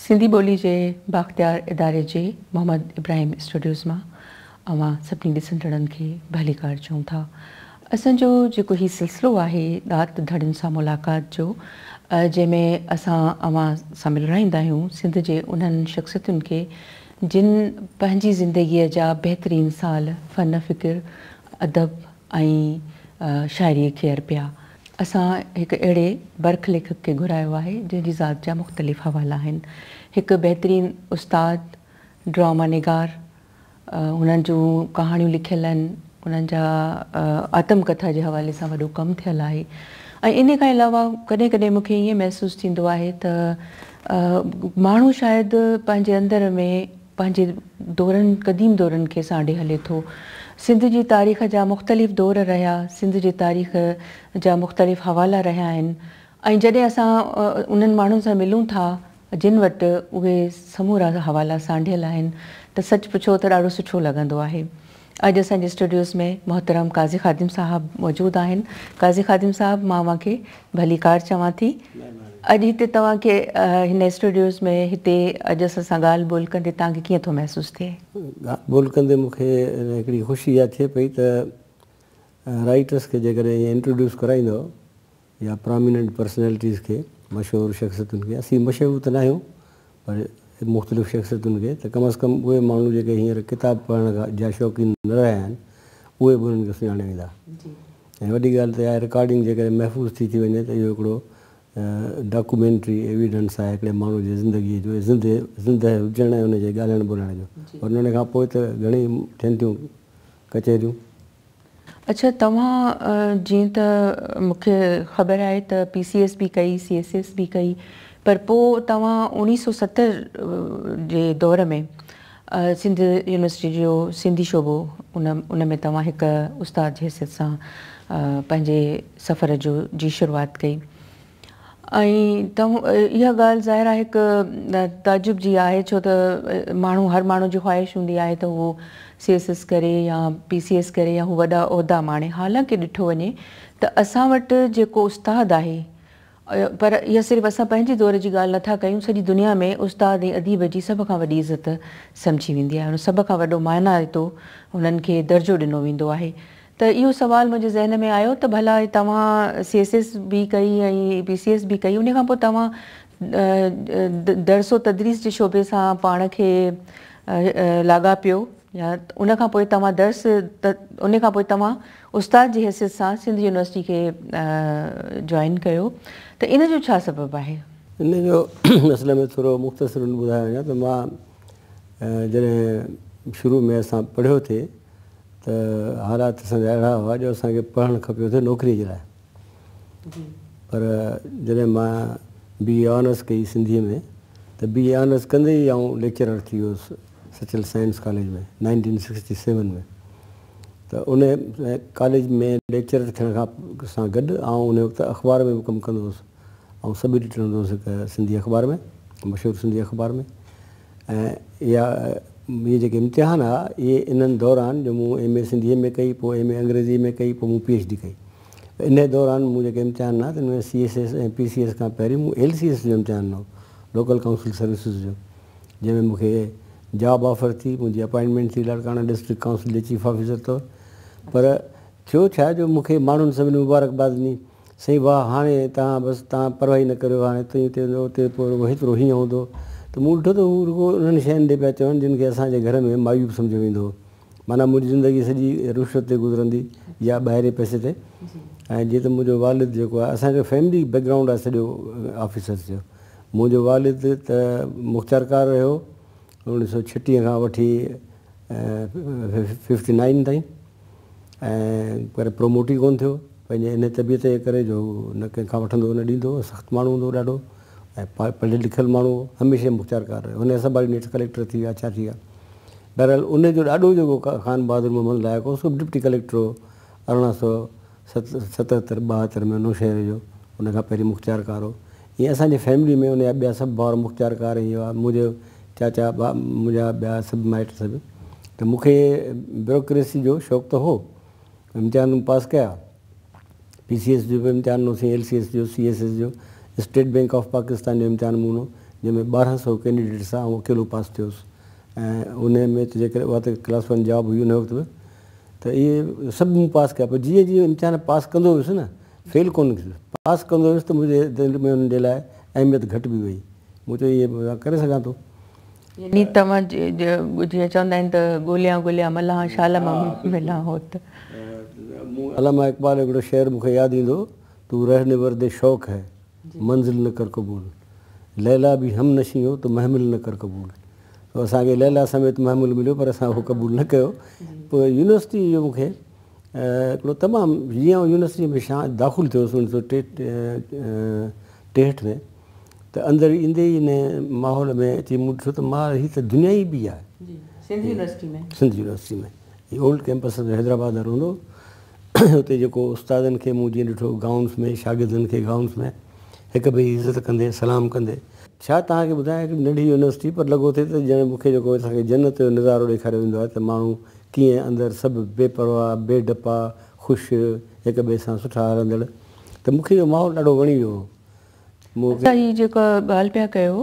سنڌي ٻولي جي بااختيار اداري جي محمد ابراهيم اسٽوڊيوز مان اوهان سڀني ڏسندڙن کي ڀليڪار چئون ٿا. اسان جو جيڪو هي سلسلو آهي ڏات ڌڻين سان ملاقات جو، جنهن ۾ اسان اوهان سان ملرائيندا آهيون سنڌ جي انهن شخصيتن کي جن پنهنجي زندگيء جا بهترين سال فن، فڪر، ادب ۽ شاعريء کي ارپيا. اسان هڪ اهڙي برک ليکڪ کي گهرايو آهي جنهن جي ذات جا مختلف حوالا آهن. هڪ بهترين استاد، ڊراما نگار، هنن جون ڪهاڻيون لکيل آهن، انهن جا آتم ڪٿا جي حوالي سان وڏو ڪم ٿيل آهي ۽ انهي کان علاوه ڪڏهن ڪڏهن مون کي ائين محسوس ٿيندو آهي ته ماڻهو شايد پنهنجي اندر ۾ پنهنجي دورن قديم دورن کي سانڍي هلي ٿو. سنڌ جي تاريخ جا مختلف دور رهيا، سنڌ جي تاريخ جا مختلف حوالا رهيا آهن ۽ جڏهن اسان انهن ماڻهن سان ملون ٿا جن وٽ اهي سمورا حوالا سانڍيل آهن ته سچ پڇو ته ڏاڍو سٺو لڳندو آهي. اڄ اسان جي اسٽوڊيوز ۾ محترم قاضي خادم صاحب موجود آهن. قاضي خادم صاحب، مان اوهان کي ڀليڪار چوان ٿي. اڄ هتي توهان کي هن اسٽوڊيوز ۾ هتي اڄ اسان سان ڳالهه ٻولهه ڪندي توهان کي ڪيئن ٿو محسوس ٿئي؟ ڳالهه ٻولهه ڪندي مون کي هڪڙي خوشي اها ٿئي پئي ته رائيٽرس کي جيڪڏهن ائين انٽروڊيوس ڪرائيندؤ يا پراميننٽ پرسنالٽيز کي، مشهور شخصيتن کي، اسين مشهور ته ناهيون پر مختلف شخصيتن کي ته ڪم از ڪم اهي ماڻهو جيڪي هينئر ڪتاب پڙهڻ جا شوقين نه رهيا آهن اهي به انهن کي سڃاڻي ويندا. ۽ وڏي ڳالهه ته اها رڪارڊنگ جيڪڏهن محفوظ ٿي ٿي وڃي ته اهو هڪڙو ڊاڪومينٽري ايويڊنس آهي هڪڙي ماڻهو جي زندگيء جو زندهه هجڻ ۽ ان جي ڳالهائڻ ٻولهائڻ جو. پر ان کان پوء ته گهڻي ٿين ٿيون ڪچهريون. اڇا توهان جيئن ته مون کي خبر آهي ته پي سي ايس به ڪئي، سي ايس ايس به ڪئي، پر پوء توهان 1970 جي دور ۾ سنڌ يونيورسٽي جو سنڌي شعبو ان ان ۾ توهان هڪ استاد جي حيثيت سان پنهنجي سفر جو جي شروعات ڪئي. ۽ اها ڳالهه ظاهر آهي هڪ تعجب جي آهي ڇو ته ماڻهو هر ماڻهو جي خواهش هوندي آهي ته هو سي ايس ايس ڪري يا پي سي ايس ڪري يا هو وڏا عهدا ماڻي، حالانڪه ڏٺو وڃي ته اسان وٽ جيڪو استاد آهي، پر اها صرف اسان پنهنجي دور جي ڳالهه نٿا ڪيون، سڄي دنيا ۾ استاد ۽ اديب جي سڀ کان وڏي عزت سمجهي ويندي آهي، سڀ کان وڏو مانائتو هنن کي درجو ڏنو ويندو آهي. ته اهو سوال منهنجي ذهن ۾ آيو ته ڀلا توهان سي ايس ايس به ڪئي ۽ پي سي ايس به ڪئي، ان کان پوء توهان درس و تدريس جي شعبي سان پاڻ کي لاڳاپيو يا ان کان پوء توهان درس ان کان پوء توهان استاد جي حيثيت سان سنڌ يونيورسٽي کي جوائن ڪيو ته ان جو ڇا سبب آهي؟ ان جو اصل ۾ ٿورو مختصر ٻڌايو وڃان ته مان جڏهن شروع ۾ اسان پڙهيو ٿي ته حالات اسان جا اهڙا هئا جو اسان کي پڙهڻ کپيو ٿي نوڪريء جي لاء، پر جڏهن مان بي اي آنرس ڪئي سنڌيء ۾ ته بي اي آنرس ڪندي ئي آئون ليڪچرر ٿي ويو هوس سچل سائنس ڪاليج ۾ 1967 ۾. ته ان ڪاليج ۾ ليڪچرر ٿيڻ کان سان گڏ آئون ان وقت اخبار ۾ به ڪم ڪندو هوس. آئون سب ايڊيٽر هوندو هوس هڪ سنڌي اخبار ۾، مشهور سنڌي اخبار ۾. ۽ اها اهي جيڪي امتحان ها اهي انهن دوران جو مون ايم اي سنڌيء ۾ ڪئي، پوء ايم اي انگريزيء ۾ ڪئي، پوء مون پي ايڇ ڊي ڪئي. انهيء دوران مون جيڪي امتحان ڏنا تن ۾ C S S ۽ P C S کان پهرين مون ايل سي ايس جو امتحان ڏنو، لوڪل ڪائونسل سروسز جو، جنهن ۾ مون کي جاب آفر ٿي، منهنجي اپائنٽمينٽ ٿي لاڙڪاڻا ڊسٽرڪٽ ڪائونسل جي چيف آفيسر طور. پر ٿيو ڇا جو مون کي ماڻهن سڀني مبارڪباد ڏني. سائين واهه هاڻي توهان بس توهان پرواهه ئي نه ڪريو هاڻي تون هتي ويندو اتي پوء رڳو هيترو هيئن هوندو ته مون ڏٺو ته هو رڳو انهن شين ڏي پيا چون جن کي اسان جي گهر ۾ معيوب سمجهيو ويندو هو. معنيٰ منهنجي زندگي سڄي رشوت تي گذرندي يا ٻاهرين پئسي تي. ۽ جيئن ته منهنجو والد جيڪو آهي اسان جو فيملي بيڪ گرائونڊ آهي سڄو آفيسرس جو. منهنجو والد ته مختيارڪار رهيو 1936 کان وٺي 59 تائين ۽ پر پروموٽ ئي ڪونه ٿيو پنهنجي انهي طبيعت جي ڪري جو هو نه ڪنهن کان وٺندو هو نه ڏيندو هو. سخت ماڻهو هوندو هو ڏاڍو ۽ پڙهيل لکيل ماڻهو هو. هميشه مختيارڪار رهيو. هن جا سڀ نيٺ ڪليڪٽر ٿي ويا ڇا ٿي ويا. بهرحال ان جو ڏاڏو جيڪو خان بهادر محمد لائق هو سو به ڊپٽي ڪليڪٽر هو 1877 72 ۾ نوشهري جو، ان کان پهرين مختيارڪار هو. ائين اسان جي فيملي ۾ ان جا ٻيا سڀ ڀائر مختيارڪار ۽ هئا. منهنجو چاچا منهنجا ٻيا سڀ مائٽ سڀ. ته مون کي بيوروڪريسي جو شوق ته هو. امتحان پاس ڪيا. پي سي ايس جو به امتحان ڏنوسين، ايل سي ايس جو، سي ايس ايس جو، اسٽيٽ بينڪ آف پاڪستان جو امتحان مون ڏنو. جنهن ۾ 1200 ڪينڊيڊيٽس هئا، آئون اڪيلو پاس ٿيو هوس ۽ انهي ۾ ته جيڪڏهن اها ته ڪلاس ون جاب هئي ان وقت به ته اهي سڀ مون پاس ڪيا پر جيئن جيئن امتحان پاس ڪندو ويس نه فيل ڪونه ٿيس پاس ڪندو ويس ته منهنجي دل ۾ انهن جي لاء اهميت گهٽبي وئي مون چيو اهي مان ڪري سگهان ٿو. يعني توهان جيئن چوندا آهن ته ڳوليان ڳوليان ملان شال مان ملان هوت. مون علامه اقبال جو هڪڙو شعر مون کي ياد ايندو تو ره نورد شوق هي منزل نه ڪر قبول ليليٰ ڀي هم نشين هو تو محمل نه ڪر قبول سو اسان کي ليليٰ سميت محمل مليو پر اسان اهو قبول نه ڪيو پوء يونيورسٽي جو مون کي هڪڙو تمام جيئن آئون يونيورسٽي ۾ شان داخل ٿيو هوس 1963 ۾ ته اندر ايندي ئي ان ماحول ۾ اچي مون ڏٺو ته مان هي ته دنيا ئي ٻي آهي. سنڌ يونيورسٽي ۾؟ سنڌ يونيورسٽي ۾ هي اولڊ ڪيمپس حيدرآباد وارو هوندو هو. اتي جيڪو استادن کي مون جيئن ڏٺو گائونس ۾ شاگردن کي گائونس ۾ هڪ ٻئي جي عزت ڪندي سلام ڪندي. ڇا توهان کي ٻڌايان هڪڙي ننڍي يونيورسٽي پر لڳو ٿي ته ڄڻ مون کي جيڪو اسان کي جنت جو نظارو ڏيکاريو ويندو آهي ته ماڻهو ڪيئن اندر سڀ بي پرواهه بي ڊپا خوش هڪ ٻئي سان سٺا هلندڙ ته مون کي اهو ماحول ڏاڍو وڻي ويو هو. مون اڇا هي جيڪا ڳالهه پيا ڪيو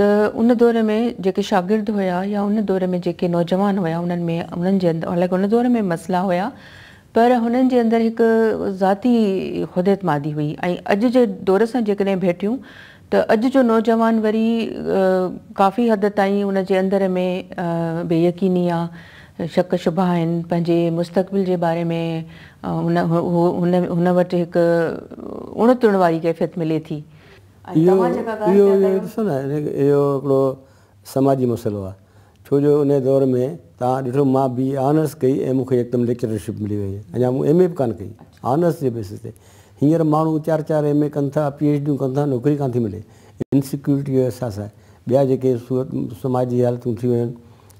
ته ان دور ۾ جيڪي شاگرد هيا يا ان دور ۾ جيڪي نوجوان هيا انهن ۾ انهن جي اندر حالانڪه ان دور ۾ مسئلا هيا پر هنن جي اندر هڪ ذاتي خود اعتمادي هئي ۽ اڄ جي دور سان جيڪڏهن ڀيٽيون ته اڄ جو نوجوان وري ڪافي حد تائين ان جي اندر ۾ بي يقيني آ شڪ شبها آهن پنهنجي مستقبل جي باري ۾ هن هن هن وٽ هڪ اڻ تڻ واري ڪيفيت ملي ٿي ۽ اهو توهان جيڪا ڳالهه اهو پيا اهو ڪيو. ڏسو نه اهو هڪڙو سماجي مسئلو آهي ڇو جو ان دور ۾ توهان ڏٺو مان بي اي آنرس ڪئي ۽ مون کي يڪدم ليڪچررشپ ملي وئي اڃا مون ايم اي به ڪانه ڪئي آنرس جي بيسس تي هينئر ماڻهو چار چار ايم اي ڪن ٿا پي ايڇ ڊيون ڪن ٿا نوڪري ڪانه ٿي ملي انسيڪيورٽي جو احساس آهي ٻيا جيڪي صورت سماجي حالتون ٿي ويون آهن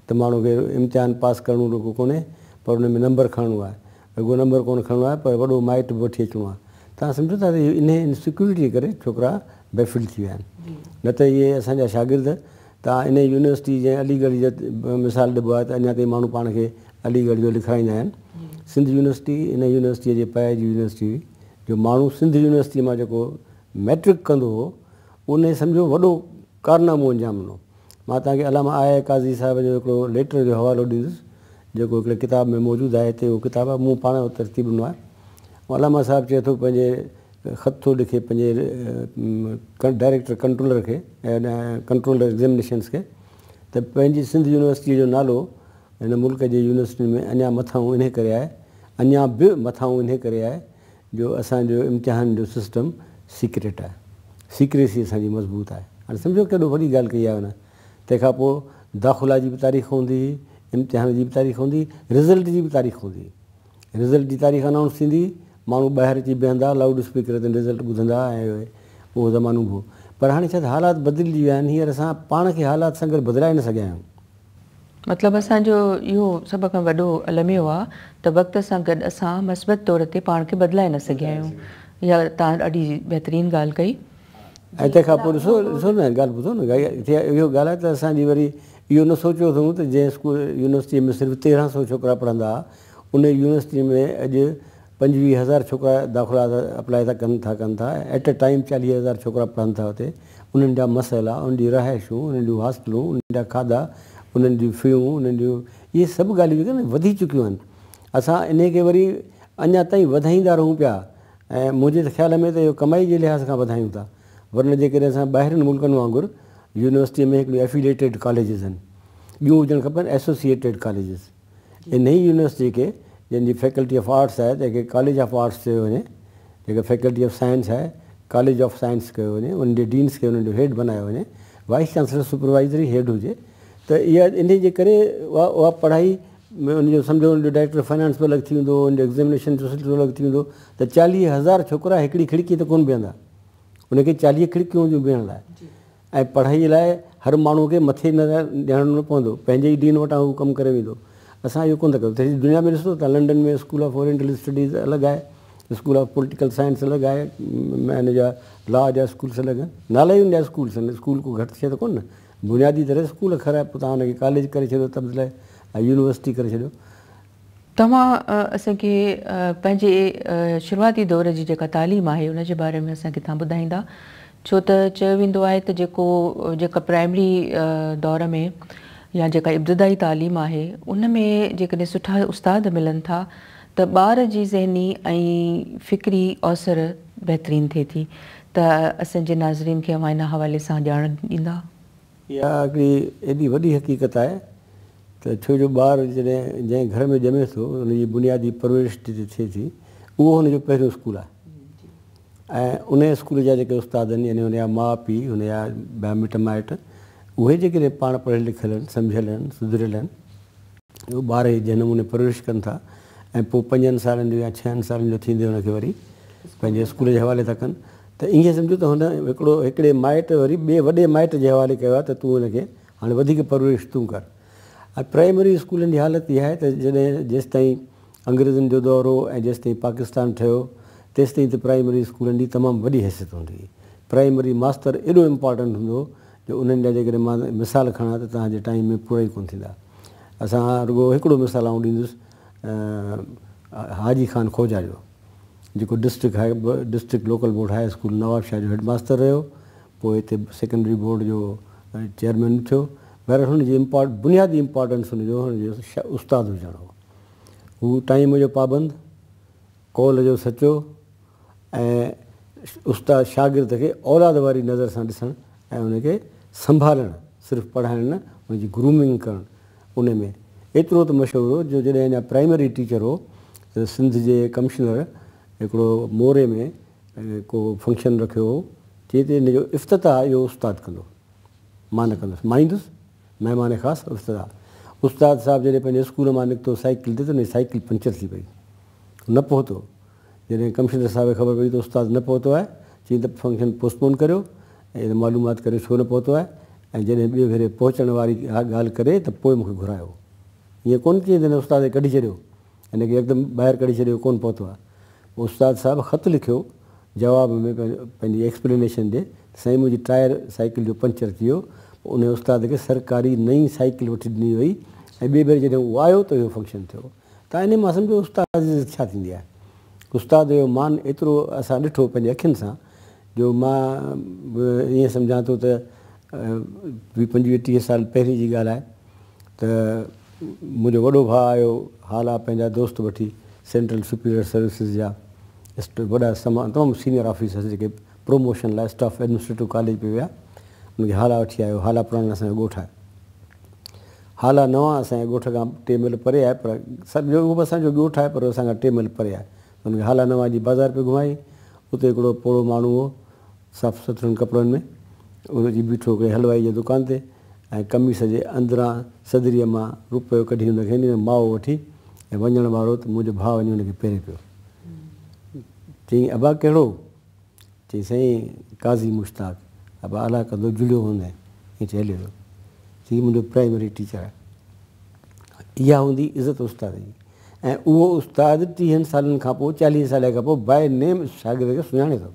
ته ماڻهو کي امتحان پاس ڪرڻو رڳو ڪونهي پر ان ۾ نمبر کڻڻو آهي. رڳو نمبر ڪونه کڻڻو آهي پر وڏو مائٽ به وٺي اچڻو آهي. توهان سمجهو ٿا ته اهو انهيء انسيڪيورٽي جي ڪري ڇوڪرا بيفيل ٿي ويا آهن. نه ته اهي اسان جا شاگرد توهان انهيء يونيورسٽي جنهن علي ڳڙهه جو مثال ڏبو آهي ته اڃا تائين ماڻهو پاڻ کي علي ڳڙهه جو لکرائيندا آهن. سنڌ يونيورسٽي ان يونيورسٽيء جي پايي جي يونيورسٽي هئي جو ماڻهو سنڌ يونيورسٽيء مان جيڪو مئٽرڪ ڪندو هو انهيء سمجهو وڏو ڪارنامو انجام ڏنو. مان توهان کي علامه آء آء قاضي صاحب جو هڪڙو ليٽر جو حوالو ڏيندس، جيڪو هڪڙي ڪتاب ۾ موجود آهي. هتي اهو ڪتاب آهي، مون پاڻ ترتيب ڏنو آهي. علامه صاحب چئي ٿو پنهنجي خط ٿو لکي پنهنجي ڊائريڪٽر ڪنٽرولر کي ڪنٽرولر ايگزيمنيشنس کي ته پنهنجي سنڌ يونيورسٽيء جو نالو هن ملڪ جي يونيورسٽين ۾ اڃا مٿانهون انهي ڪري آهي، اڃا به مٿانهون انهي ڪري آهي جو اسان جو امتحان جو سسٽم سيڪريٽ آهي. سيڪريسي اسان جي مضبوط آهي. هاڻي سمجهو ڪيڏو وڏي ڳالهه ڪئي آهي هن. تنهن کان پوء داخلا جي به تاريخ هوندي هئي، امتحان جي به تاريخ هوندي هئي، رزلٽ جي به تاريخ هوندي هئي. رزلٽ جي تاريخ انائونس ٿيندي هئي، ماڻهو ٻاهر اچي بيهندا، لائوڊ اسپيڪر تي رزلٽ ٻڌندا ۽ اهو زمانو به هو. پر هاڻي شايد حالات بدلجي ويا آهن، هينئر اسان پاڻ کي حالات سان گڏ بدلائي نه سگهيا آهيون. مطلب اسان جو اهو سڀ کان وڏو الميو آ ته وقت سان گڏ اسان مثبت طور تي پاڻ کي بدلائي نه سگهيا آهيون. اها توهان ڏاڍي بهترين ڳالهه ڪئي. ۽ تنهن کان پوء ڏسو ڏسو نه ڳالهه ٻڌو نه هتي اهو ڳالهه آهي ته اسان جي وري اهو نه سوچيو اٿئون ته جنهن اسڪول يونيورسٽيء ۾ صرف 1300 ڇوڪرا پڙهندا ها ان يونيورسٽيء ۾ اڄ 25,000 ڇوڪرا داخلا اپلائي ٿا ڪن ٿا ڪن ٿا ايٽ اي ٽائيم 40,000 ڇوڪرا پڙهن ٿا اتي انهن جا مسئلا انهن جون رهائشون انهن جون هاسٽلون انهن جا کاڌا انهن جون فيون انهن جون اهي سڀ ڳالهيون جيڪي آهن وڌي چڪيون آهن اسان انهي کي وري اڃا تائين وڌائيندا رهون پيا ۽ منهنجي ته خيال ۾ ته اهو ڪمائي جي لحاظ کان وڌايون ٿا ورنه جيڪڏهن اسان ٻاهرين ملڪن وانگر يونيورسٽيء ۾ هڪڙيون افيليٽيڊ ڪاليجز آهن ٻيون هجڻ کپن ايسوسيئيٽيڊ ڪاليجز انهيء يونيورسٽيء کي جنهن جي فيڪلٽي آف آرٽس آهي تنهن کي ڪاليج آف آرٽس چيو وڃي، جيڪا فيڪلٽي آف سائنس آهي ڪاليج آف سائنس ڪيو وڃي، انهن جي ڊينس کي انهن جو هيڊ بنايو وڃي، وائيس چانسلر سپروائيزري هيڊ هجي ته اها انهيء جي ڪري اها اها پڙهائي ۾ ان جو سمجهو ان جو ڊائريڪٽر فنانس به الڳ ٿي ويندو، ان جو ايگزيمنيشن جو سلسلو الڳ ٿي ويندو ته 40,000 ڇوڪرا هڪڙي کڙڪي تي ڪونه بيهندا، ان کي 40 کڙڪيون هونديون بيهڻ لاء. ۽ پڙهائيء لاء هر ماڻهوء کي مٿي نه ڏيڻو نه پوندو، پنهنجي ئي ڊين وٽان هو ڪم ڪري ويندو. اسان اهو ڪونه ٿا ڪيون. سڄي دنيا ۾ ڏسو ته London ۾ school of oriental studies الڳ آهي، اسڪول آف پوليٽيڪل سائنس الڳ آهي، ان جا لا جا اسڪولس الڳ آهن. نالا ئي ان جا اسڪولس آهن، اسڪول ڪو گهٽ شيء ته ڪونه نه. بنيادي طرح اسڪول اکر آهي، پوء توهان ان کي ڪاليج ڪري ڇڏيو تبديل ۽ يونيورسٽي ڪري ڇڏيو. توهان اسان کي پنهنجي شروعاتي دور جي جيڪا تعليم آهي ان جي باري ۾ اسان کي توهان ٻڌائيندا ڇو ته چيو ويندو آهي ته جيڪو جيڪا پرائمري دور ۾ يا جيڪا ابتدائي تعليم آهي ان ۾ جيڪڏهن سٺا استاد ملن ٿا ته ٻار جي ذهني ۽ فڪري اوسر بهترين ٿئي ٿي ته اسان جي ناظرين کي اوهان ان حوالي سان ڄاڻ ڏيندا. اها هڪڙي ايڏي وڏي حقيقت آهي ته ڇو جو ٻار جڏهن جنهن گهر ۾ ڄمي ٿو ان جي بنيادي پرورش جتي ٿئي ٿي اهو هن جو پهريون اسڪول آهي ۽ ان اسڪول جا جيڪي استاد آهن يعني هن جا ماء پيء هن جا ٻيا مٽ مائٽ اهي جيڪڏهن پاڻ پڙهيل لکيل آهن سمجهيل آهن سڌريل آهن اهو ٻار جي جنهن نموني پرورش ڪن ٿا ۽ پوء پنجن سالن جو يا ڇهن سالن جو ٿيندي هن کي وري پنهنجي اسڪول جي حوالي ٿا ڪن ته ائين سمجهو ته هن هڪڙو هڪڙي مائٽ وري ٻئي وڏي مائٽ جي حوالي ڪيو آهي ته تون هن کي هاڻي وڌيڪ پرورش تون ڪر ۽ پرائمري اسڪولن جي حالت اها آهي ته جڏهن جيستائين انگريزن جو دور هو ۽ جيستائين پاڪستان ٺهيو تيستائين ته پرائمري اسڪولن جي تمام وڏي حيثيت هوندي هئي پرائمري ماستر ايڏو امپارٽنٽ هوندو هو جو انهن جا جيڪڏهن مان مثال کڻان ته توهان جي ٽائيم ۾ پورا ئي ڪونه ٿيندا اسان رڳو هڪڙو مثال آئون ڏيندس حاجي خان خوجا جو جيڪو district high district local board high school Nawabshah جو هيڊ ماستر رهيو پوء هتي سيڪنڊري بورڊ جو چيئرمين به ٿيو بهرحال هن جي امپارٽ بنيادي امپارٽنس هن جو هن جو استاد هجڻ هو هو ٽائيم جو پابند قول جو سچو ۽ استاد شاگرد کي اولاد واري نظر سان ڏسڻ ۽ ان کي سنڀالڻ صرف پڙهائڻ نه ان جي گرومنگ ڪرڻ ان ۾ ايترو ته مشهور هو جو جڏهن اڃا پرائمري ٽيچر هو ته سنڌ جي ڪمشنر هڪڙو موري ۾ ڪو فنڪشن رکيو هو چي ته ان جو افتتاح اهو استاد ڪندو مان نه ڪندس مان ايندس مهمان خاص افتتاح استاد صاحب جڏهن پنهنجي اسڪول مان نڪتو سائيڪل تي ته ان جي سائيڪل پنچر ٿي پئي نه پهتو جڏهن ڪمشنر صاحب کي خبر پئي ته استاد نه پهتو آهي، چيائين ته فنڪشن پوسٽپون ڪريو ۽ معلومات ڪريو ڇو نه پهتو آهي ۽ جڏهن ٻئي ڀيري پهچڻ واري ڳالهه ڪري ته پوء مون کي گهرايو. ائين ڪونه چيائين ته هن استاد کي ڪڍي ڇڏيو، هن کي يڪدم ٻاهر ڪڍي ڇڏيو ڪونه پهتو آهي. پوء استاد صاحب خط لکيو جواب ۾ پنهنجي ايڪسپلينيشن ڏي ته سائين منهنجي ٽائر سائيڪل جو پنچر ٿي ويو. پوء انهي استاد کي سرڪاري نئين سائيڪل وٺي ڏني وئي ۽ ٻئي ڀيري جڏهن هو آيو ته اهو فنڪشن ٿيو. ته انهي مان سمجهو استاد جي عزت ڇا ٿيندي آهي. استاد جو مان ايترو اسان ڏٺو پنهنجي اکين سان جو مان به ائين سمجهان ٿو ته ويهه پنجويهه ٽيهه سال پهرين جي ڳالهه آهي ته منهنجو وڏو ڀاء آيو هالا پنهنجا دوست وٺي سينٽرل سپيريئر سروسز جا وڏا تمام سينئر آفيسرس جيڪي پروموشن لاء اسٽاف ايڊمنسٽريٽو ڪاليج پئي ويا ان کي هالا وٺي آيو هالا پراڻا اسان جو ڳوٺ آهي. هالا نوان اسان جي ڳوٺ کان ٽي ميل پري آهي پر سمجهو اهو به اسان جو ڳوٺ آهي پر اسان کان ٽي ميل پري آهي. هن کي هالا نوان جي بازار پئي گهمائي. اتي هڪڙو پوڙهو ماڻهو هو صاف سٿرن ڪپڙن ۾ اهو اچي بيٺو هڪڙي حلوائي جي دڪان تي ۽ قميص جي اندران صدريء مان روپيو ڪڍي هن کي ڏنو مائو وٺي ۽ وڃڻ وارو ته منهنجو ڀاء وڃي هن کي پيري پيو. چيائين ابا ڪهڙو؟ چيائين سائين قاضي مشتاق ابا الله ڪندو جڙيو هوندين ائين چئي هليو ويو چيائين منهنجو پرائمري ٽيچر آهي اها هوندي عزت استاد جي ۽ اهو استاد ٽيهن سالن کان پوء چاليهن سالن کان پوء باء نيم شاگرد کي سڃاڻي ٿو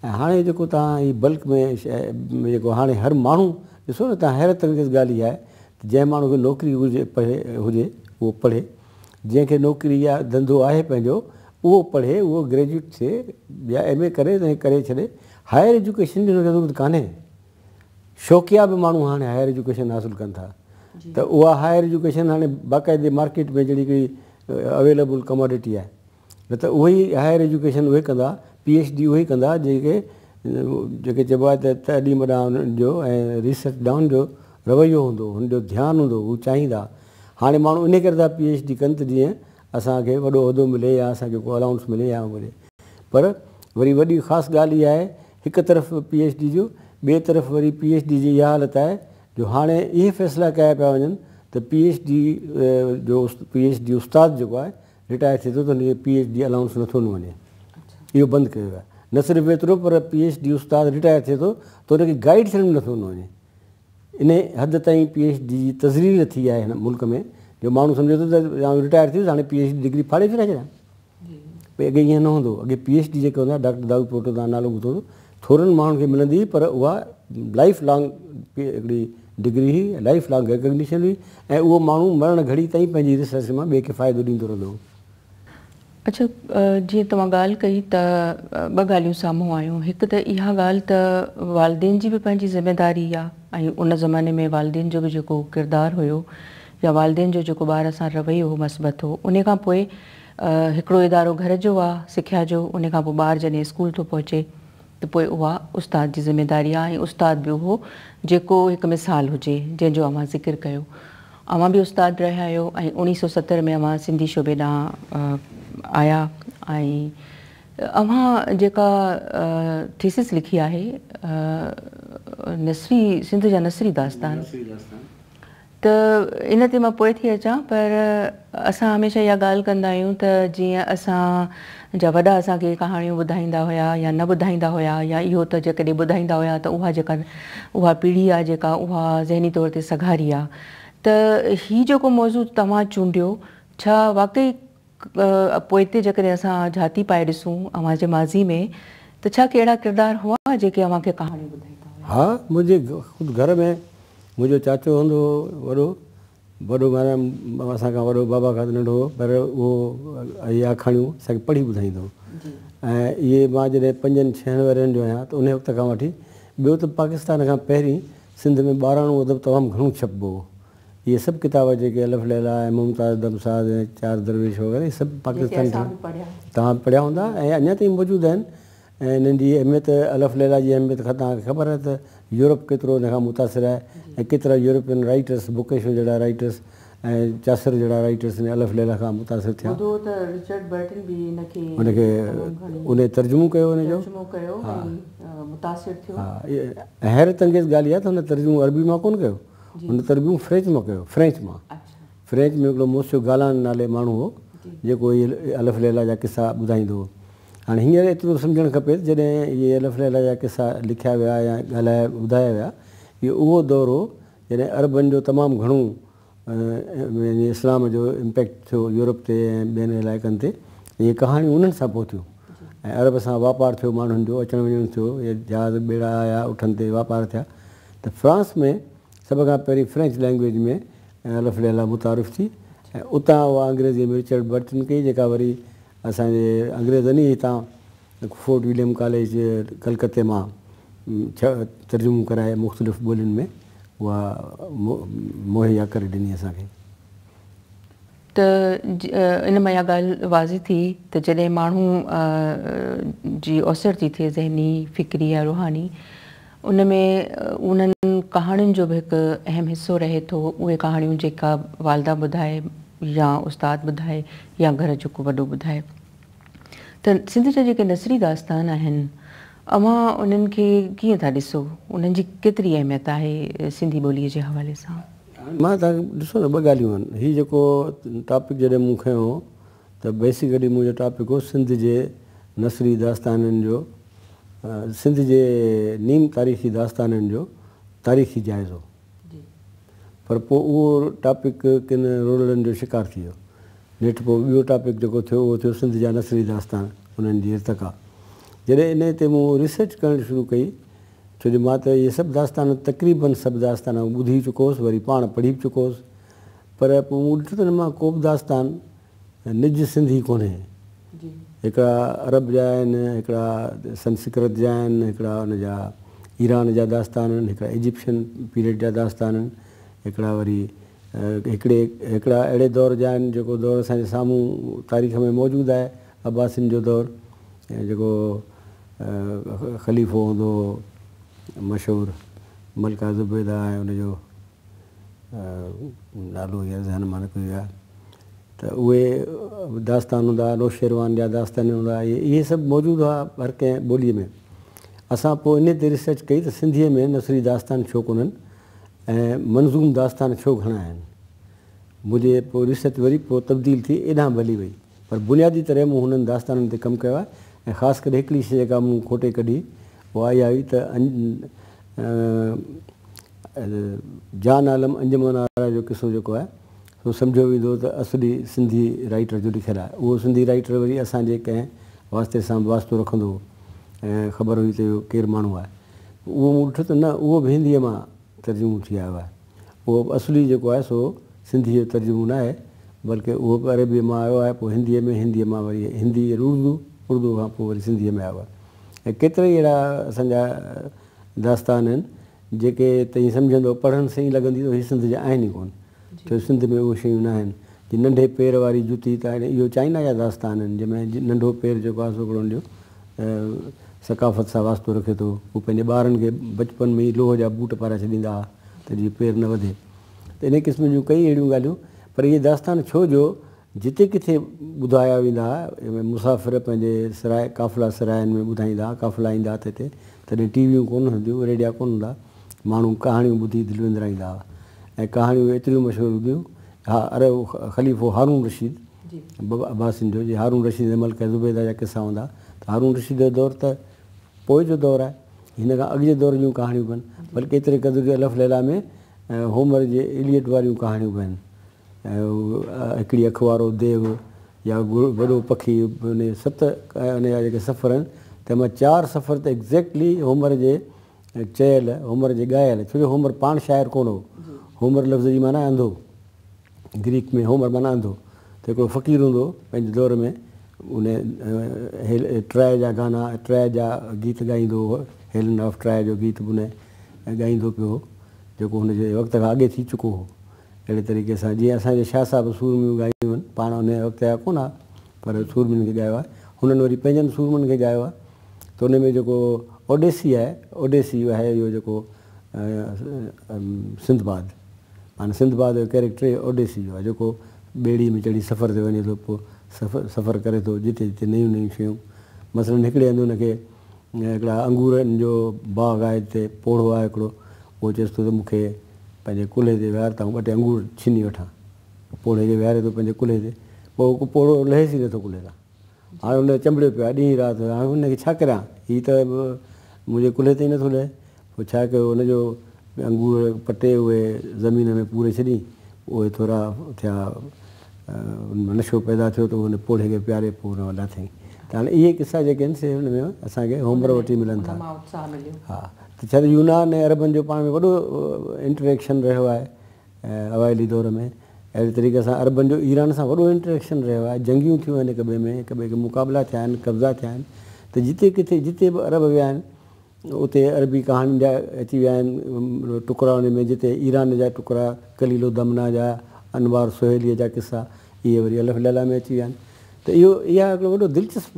۽ هاڻي جيڪو توهان هي بلڪ ۾ جيڪو هاڻي هر ماڻهو ڏسو نه توهان حيرت انگيز ڳالهه اها آهي ته جنهن ماڻهو کي نوڪري هجي پڙهي هجي اهو پڙهي جنهن کي نوڪري يا ڌنڌو آهي پنهنجو اهو پڙهي اهو گريجوئيٽ ٿئي يا ايم اي ڪري ته ڪري ڇڏي هائر ايجوڪيشن جي هن کي ضرورت ڪانهي شوقيا به ماڻهو هاڻي هائر ايجوڪيشن حاصل ڪن ٿا ته اها هائر ايجوڪيشن هاڻي باقاعدي مارڪيٽ ۾ جهڙي هڪڙي اويليبل ڪماڊٽي آهي نه ته اهي ئي هائر ايجوڪيشن اهي ڪندا پي ايڇ ڊي اهي ئي ڪندا جيڪي جيڪي چئبو آهي ته تعليم ڏانهن انهن جو ۽ ريسرچ ڏانهن جو رويو هوندو هن جو ڌيان هوندو هو چاهيندا هاڻي ماڻهو انهي ڪري ٿا پي ايڇ ڊي ڪن ته جيئن اسان کي وڏو عهدو ملي يا اسان کي ڪو الائونس ملي يا ملي پر وري وڏي خاص ڳالهه اها آهي هڪ طرف پي ايڇ ڊي جو ٻئي طرف وري پي ايڇ ڊي جي اها حالت آهي جو هاڻي اهي فيصلا ڪيا پيا وڃن ته پي ايڇ ڊي جو پي ايڇ ڊي استاد جيڪو آهي رٽائر ٿئي ٿو ته هن کي پي ايڇ ڊي الائونس نٿو ڏنو وڃي اهو بند ڪيو ويو آهي نه صرف ايترو پر پي ايڇ ڊي استاد رٽائر ٿئي ٿو ته هن کي گائيڊ ٿيڻ به نٿو ڏنو وڃي انهيء حد تائين پي ايڇ ڊي جي تذليل ٿي آهي هن ملڪ ۾ جو ماڻهو سمجهي ٿو ته آئون رٽائر ٿي ويس هاڻي پي ايڇ ڊي ڊگري ڦاڙي ڦرائي ڇڏيان. ڀئي اڳي ائين نه هوندو هو. اڳي پي ايڇ ڊي جيڪي هوندا هئا ڊاڪٽر دائود پوٽو توهان نالو ٻڌو هوندو ٿورن ماڻهن کي ملندي هئي پر اها لائيف لانگ هڪڙي ڊگري هئي لائيف لانگ ريڪگنيشن هئي ۽ اهو ماڻهو مرڻ گهڙي تائين پنهنجي ريسرچ مان ٻئي کي فائدو ڏيندو رهندو هو. اڇا جيئن توهان ڳالهه ڪئي ته ٻه ڳالهيون سامهون آيون هڪ ته اها ڳالهه ته والدين جي به پنهنجي ذميداري آهي ۽ ان زماني ۾ والدين جو به جيڪو ڪردار هيو يا والدين جو جيڪو ٻار سان رويو هو مثبت هو ان کان پوء هڪڙو ادارو گهر جو آهي سکيا جو ان کان پوء ٻار جڏهن اسڪول ٿو پهچي ته پوء اها استاد جي ذميداري آهي ۽ استاد به اهو جيڪو هڪ مثال هجي جنهن جو اوهان ذڪر ڪيو. اوهان به استاد رهيا آهيو ۽ 1970 ۾ اوهان سنڌي شعبي ڏانهن آيا ۽ اوهان جيڪا ٿيسز لکي آهي نثري سنڌ جا نثري داستان ته ان تي مان پوء ٿي اچان پر اسان هميشه اها ڳالهه ڪندا آهيون ته جيئن اسان جا وڏا اسان کي ڪهاڻيون ٻڌائيندا هيا يا نه ٻڌائيندا هيا يا اهو ته جيڪڏهن ٻڌائيندا هيا ته اها جيڪا اها پيڙهي آهي جيڪا اها ذهني طور تي سگهاري آهي ته هي جيڪو موضوع توهان چونڊيو ڇا واقعي پوئتي جيڪڏهن اسان جهاتي پائي ڏسون اوهان جي ماضي ۾ ته ڇا ڪي اهڙا ڪردار هئا جيڪي اوهان کي ڪهاڻيون ٻڌائيندا هيا؟ ها منهنجي خود گهر ۾ منهنجو چاچو هوندو هو وڏو وڏو معنيٰ اسان کان وڏو بابا کان ته ننڍو هو پر اهو اهي آکاڻيون اسان کي پڙهي ٻڌائيندو هو ۽ اهي مان جڏهن پنجن ڇهن ورهين جو آهيان ته انهي وقت کان وٺي ٻيو ته پاڪستان کان پهرين سنڌ ۾ ٻاراڻو ادب تمام گهڻو ڇپبو هو اهي سڀ ڪتاب جيڪي الف ليليٰ ۽ ممتاز دمساز ۽ چار درويش وغيره اهي سڀ پاڪستان کان توهان به پڙهيا هوندا ۽ اڃا تائين موجود آهن ۽ انهن جي اهميت الف ليليٰ جي اهميت کان توهان کي خبر آهي ته يورپ ڪيترو ان کان متاثر آهي ۽ ڪيترا يورپين رائيٽرس بوڪيشو جهڙا رائيٽرس ۽ چاسر جهڙا رائيٽرس ان الف ليليٰ کان متاثر ٿيا. ٻڌو ته رچرڊ برٽن به ان کي ان کي ان ترجمو ڪيو ان جو ترجمو ڪيو ۽ متاثر ٿيو. ها حيرت انگيز ڳالهه اها ته هن ترجمو عربي مان ڪونه ڪيو. هن ترجمو فرينچ مان ڪيو، فرينچ مان. فرينچ ۾ هڪڙو موسيو گالان نالي ماڻهو هو، جيڪو اهي الف ليليٰ جا قصا ٻڌائيندو هو. هاڻي هينئر ايترو سمجهڻ کپي ته جڏهن اهي الف ليليٰ جا قصا لکيا ويا يا ڳالهايا ٻڌايا ويا، اهو اهو دور هو جڏهن عربن جو تمام گهڻو يعني اسلام جو امپيڪٽ ٿيو يورپ تي ۽ ٻين علائقن تي. اهي ڪهاڻيون انهن سان پهتيون ۽ عرب سان واپار ٿيو ماڻهن جو اچڻ وڃڻ ٿيو، اهي جهاز ٻيڙا آيا، اٺن تي واپار ٿيا. ته فرانس ۾ سڀ کان پهرين فرينچ لئنگويج ۾ الف ليليٰ متعارف ٿي ۽ اتان اها انگريزيء ۾ رچرڊ برٽن ڪئي جيڪا وري اسان جي انگريزن ئي هتان فورٽ وليم ڪاليج ڪلڪتي مان ترجمو ڪرائي مختلف ٻولين ۾ اها مهيا ڪري ڏني اسان کي. ته ان مان اها ڳالهه واضح ٿي ته جڏهن ماڻهو جي اوسر ٿي ٿئي ذهني، فڪري يا روحاني ان ۾ انهن ڪهاڻين جو به هڪ اهم حصو رهي ٿو اهي ڪهاڻيون جيڪا والده ٻڌائي يا استاد ٻڌائي يا گهر جو ڪو وڏو ٻڌائي ته سنڌ جا جيڪي نثري داستان آهن اوهان انهن کي ڪيئن ٿا ڏسو انهن جي ڪيتري اهميت آهي سنڌي ٻوليء جي حوالي سان؟ مان توهان کي ڏسو نه ٻه ڳالهيون آهن هي جيڪو ٽاپڪ جڏهن مون کنيو ته بيسيڪلي منهنجو ٽاپڪ هو سنڌ جي نثري داستانن جو سنڌ جي نيم تاريخي داستانن جو تاريخي جائزو پر پوء اهو ٽاپڪ ڪن رولڙن جو شڪار ٿي ويو. نيٺ پوء ٻيو ٽاپڪ جيڪو ٿيو اهو ٿيو سنڌ جا نثري داستان انهن جي ارتقا. جڏهن انهي تي مون ريسرچ ڪرڻ شروع ڪئي ڇو جو مان ته اهي سڀ داستان تقريبن سڀ داستان آئون ٻڌي چڪو هوس وري پاڻ پڙهي به چڪو هوس پر پوء مون ڏٺو ته ان مان ڪو به داستان نج سنڌي ڪونهي. هڪڙا عرب جا آهن، هڪڙا سنسڪرت جا آهن، هڪڙا ان جا ايران جا داستان آهن، هڪڙا ايجپشن پيريڊ جا داستان آهن، هڪڙا وري هڪڙي هڪڙا اهڙي دور جا آهن جيڪو دور اسان جي سامهون تاريخ ۾ موجود آهي، عباسين جو دور جيڪو خليفو هوندو هو مشهور ملڪه زبيده ۽ ان جو نالو هينئر ذهن مان نڪري ويو آهي ته اهي داستان هوندا هئا، نوشيروان جا داستان هوندا هئا، اهي سڀ موجود هئا هر ڪنهن ٻوليء ۾. اسان پوء انهيء تي ريسرچ ڪئي ته سنڌيء ۾ نثري داستان ڇو ڪونهن ۽ منظوم داستان ڇو گهڻا آهن. منهنجي پوء ريسرچ وري پوء تبديل ٿي ايڏانهن به هلي وئي پر بنيادي طرح مون هنن داستانن تي ڪم ڪيو آهي ۽ خاص ڪري هڪڙي شيء جيڪا مون کوٽي ڪڍي اها اها هئي ته جان عالم انجمن آرا جو قصو جيڪو آهي سو سمجهيو ويندو ته اصلي سنڌي رائيٽر جو لکيل آهي. اهو سنڌي رائيٽر وري اسان جي ڪنهن واسطي سان به واسطو رکندو هو ۽ خبر هئي ته اهو ڪير ماڻهو آهي. اهو مون ڏٺو ته نه اهو به هنديء مان ترجمو ٿي آيو آهي. اهو اصلي جيڪو آهي سو سنڌيء جو ترجمو نه آهي. بلڪه اهو به عربيء مان آيو آهي، پوء هنديء ۾، هنديء مان وري هندي اردو، اردوء کان پوء وري سنڌيء ۾ آيو آهي ۽ ڪيترائي اهڙا اسان جا داستان آهن، جيڪي توهين سمجهندؤ، پڙهڻ سان ئي لڳندي ته هي سنڌ جا آهن ئي ڪونه، ڇو جو سنڌ ۾ اهي شيون ناهن. جي ننڍي پير واري جتي ته اهو چائنا جا داستان آهن، جنهن ۾ ننڍو پير جيڪو آهي سو هڪڙو ان جو ثقافت سان واسطو رکي ٿو. هو پنهنجي ٻارن کي بچپن ۾ ئي لوهه جا بوٽ پارائي ڇڏيندا هئا ته جيئن پير نه وڌي. ته انهي قسم جون ڪئي اهڙيون ڳالهيون پر اهي داستان ڇو جو جتي ڪٿي ٻڌايا ويندا هئا، مسافر پنهنجي سراء قافلا سرائن ۾ ٻڌائيندا هئا، قافلا ايندا هئا ته هتي تڏهن ٽي ويون ڪونه هونديون، ريڊيا ڪونه هوندا، ماڻهو ڪهاڻيون ٻڌي دل وندرائيندا هئا ۽ ڪهاڻيون ايتريون مشهور هونديون ها اري خليفو هارون رشيد عباسين جو جي هارون رشيد ۽ ملڪه زبيده جا قصا هوندا ته هارون رشيد جو دور ته پوء جو دور آهي، هن کان اڳ جي دور جون ڪهاڻيون به آهن، بلڪه ايتري قدر جو الف ليليٰ ۾ هومر جي ايليٽ واريون ڪهاڻيون به آهن. هڪڙي اک وارو ديو يا وڏو پکي ان ست ان جا جيڪي سفر آهن تنهن مان چار سفر ته ايگزيڪٽلي هومر جي چيل، هومر جي ڳايل، ڇو جو هومر پاڻ شاعر ڪونه هو. هومر لفظ جي معنيٰ آهي انڌو. گريڪ ۾ هومر معنيٰ انڌو. ته هڪڙو فقير هوندو هو پنهنجي دور ۾ ان ٽرائي جا گانا، ٽرائي جا گيت ڳائيندو هو. هيلن آف ٽرائي جو گيت به ان ڳائيندو پيو هو. جيڪو هن جي وقت کان اڳي ٿي چڪو هو. اهڙي طريقي سان جيئن اسان جي شاهه صاحب سورميون ڳايون آهن، پاڻ انهيء وقت جا ڪونه ها، پر سورمين کي ڳايو آهي. هنن وري پنهنجن سورمن کي ڳايو آهي ته ان ۾ جيڪو اوڊيسي آهي، اوڊيسي آهي اهو جيڪو سنڌباد، معنيٰ سنڌباد جو ڪئريڪٽر اوڊيسي جو آهي، جيڪو ٻيڙي ۾ چڙهي سفر تي وڃي ٿو، پوء سفر ڪري ٿو، جتي جتي نيون نيون شيون، مثلاً هڪڙي هنڌ هن کي هڪڙا انگورن جو باغ آهي جتي پوڙهو آهي هڪڙو، اهو چئيس ٿو ته مون کي پنهنجي ڪلهي تي ويهار ته آئون ٻه ٽي انگور ڇني وٺان. پوڙهي کي ويهاري ٿو پنهنجي ڪلهي تي، پوء پوڙهو لهيس ئي نٿو ڪلهي تان. هاڻي ان چنبڙيو پيو آهي ڏينهن رات، هاڻي ان کي ڇا ڪريان، هي ته منهنجي ڪلهي تي ئي نٿو لهي. پوء ڇا ڪيو ان جو انگور پٽي اهي زمين ۾ پوري ڇڏيائين، اهي ٿورا ٿيا ان ۾ نشو پيدا ٿيو ته ان پوڙهي کي پياري پوء ان مان لاٿائين. ته هاڻي اهي قصا جيڪي آهن سي ان ۾ اسان کي هومر وٽ ئي ملن ٿا. ها ته ڇا ته يونان ۽ عربن جو پاڻ ۾ وڏو انٽريڪشن رهيو آهي اوائلي دور ۾. اهڙي طريقي سان عربن جو ايران سان وڏو انٽريڪشن رهيو آهي. جنگيون ٿيون آهن هڪ ٻئي ۾ هڪ ٻئي کي مقابلا ٿيا آهن، قبضا ٿيا آهن ته جتي ڪٿي جتي به عرب ويا آهن اتي عربي ڪهاڻين جا اچي ويا آهن ٽڪرا ان ۾ جتي ايران جا ٽڪرا ڪليل و دمنه جا انوار سهيليء جا قصا اهي وري الف ليليٰ ۾ اچي ويا آهن ته اهو اها هڪڙو وڏو دلچسپ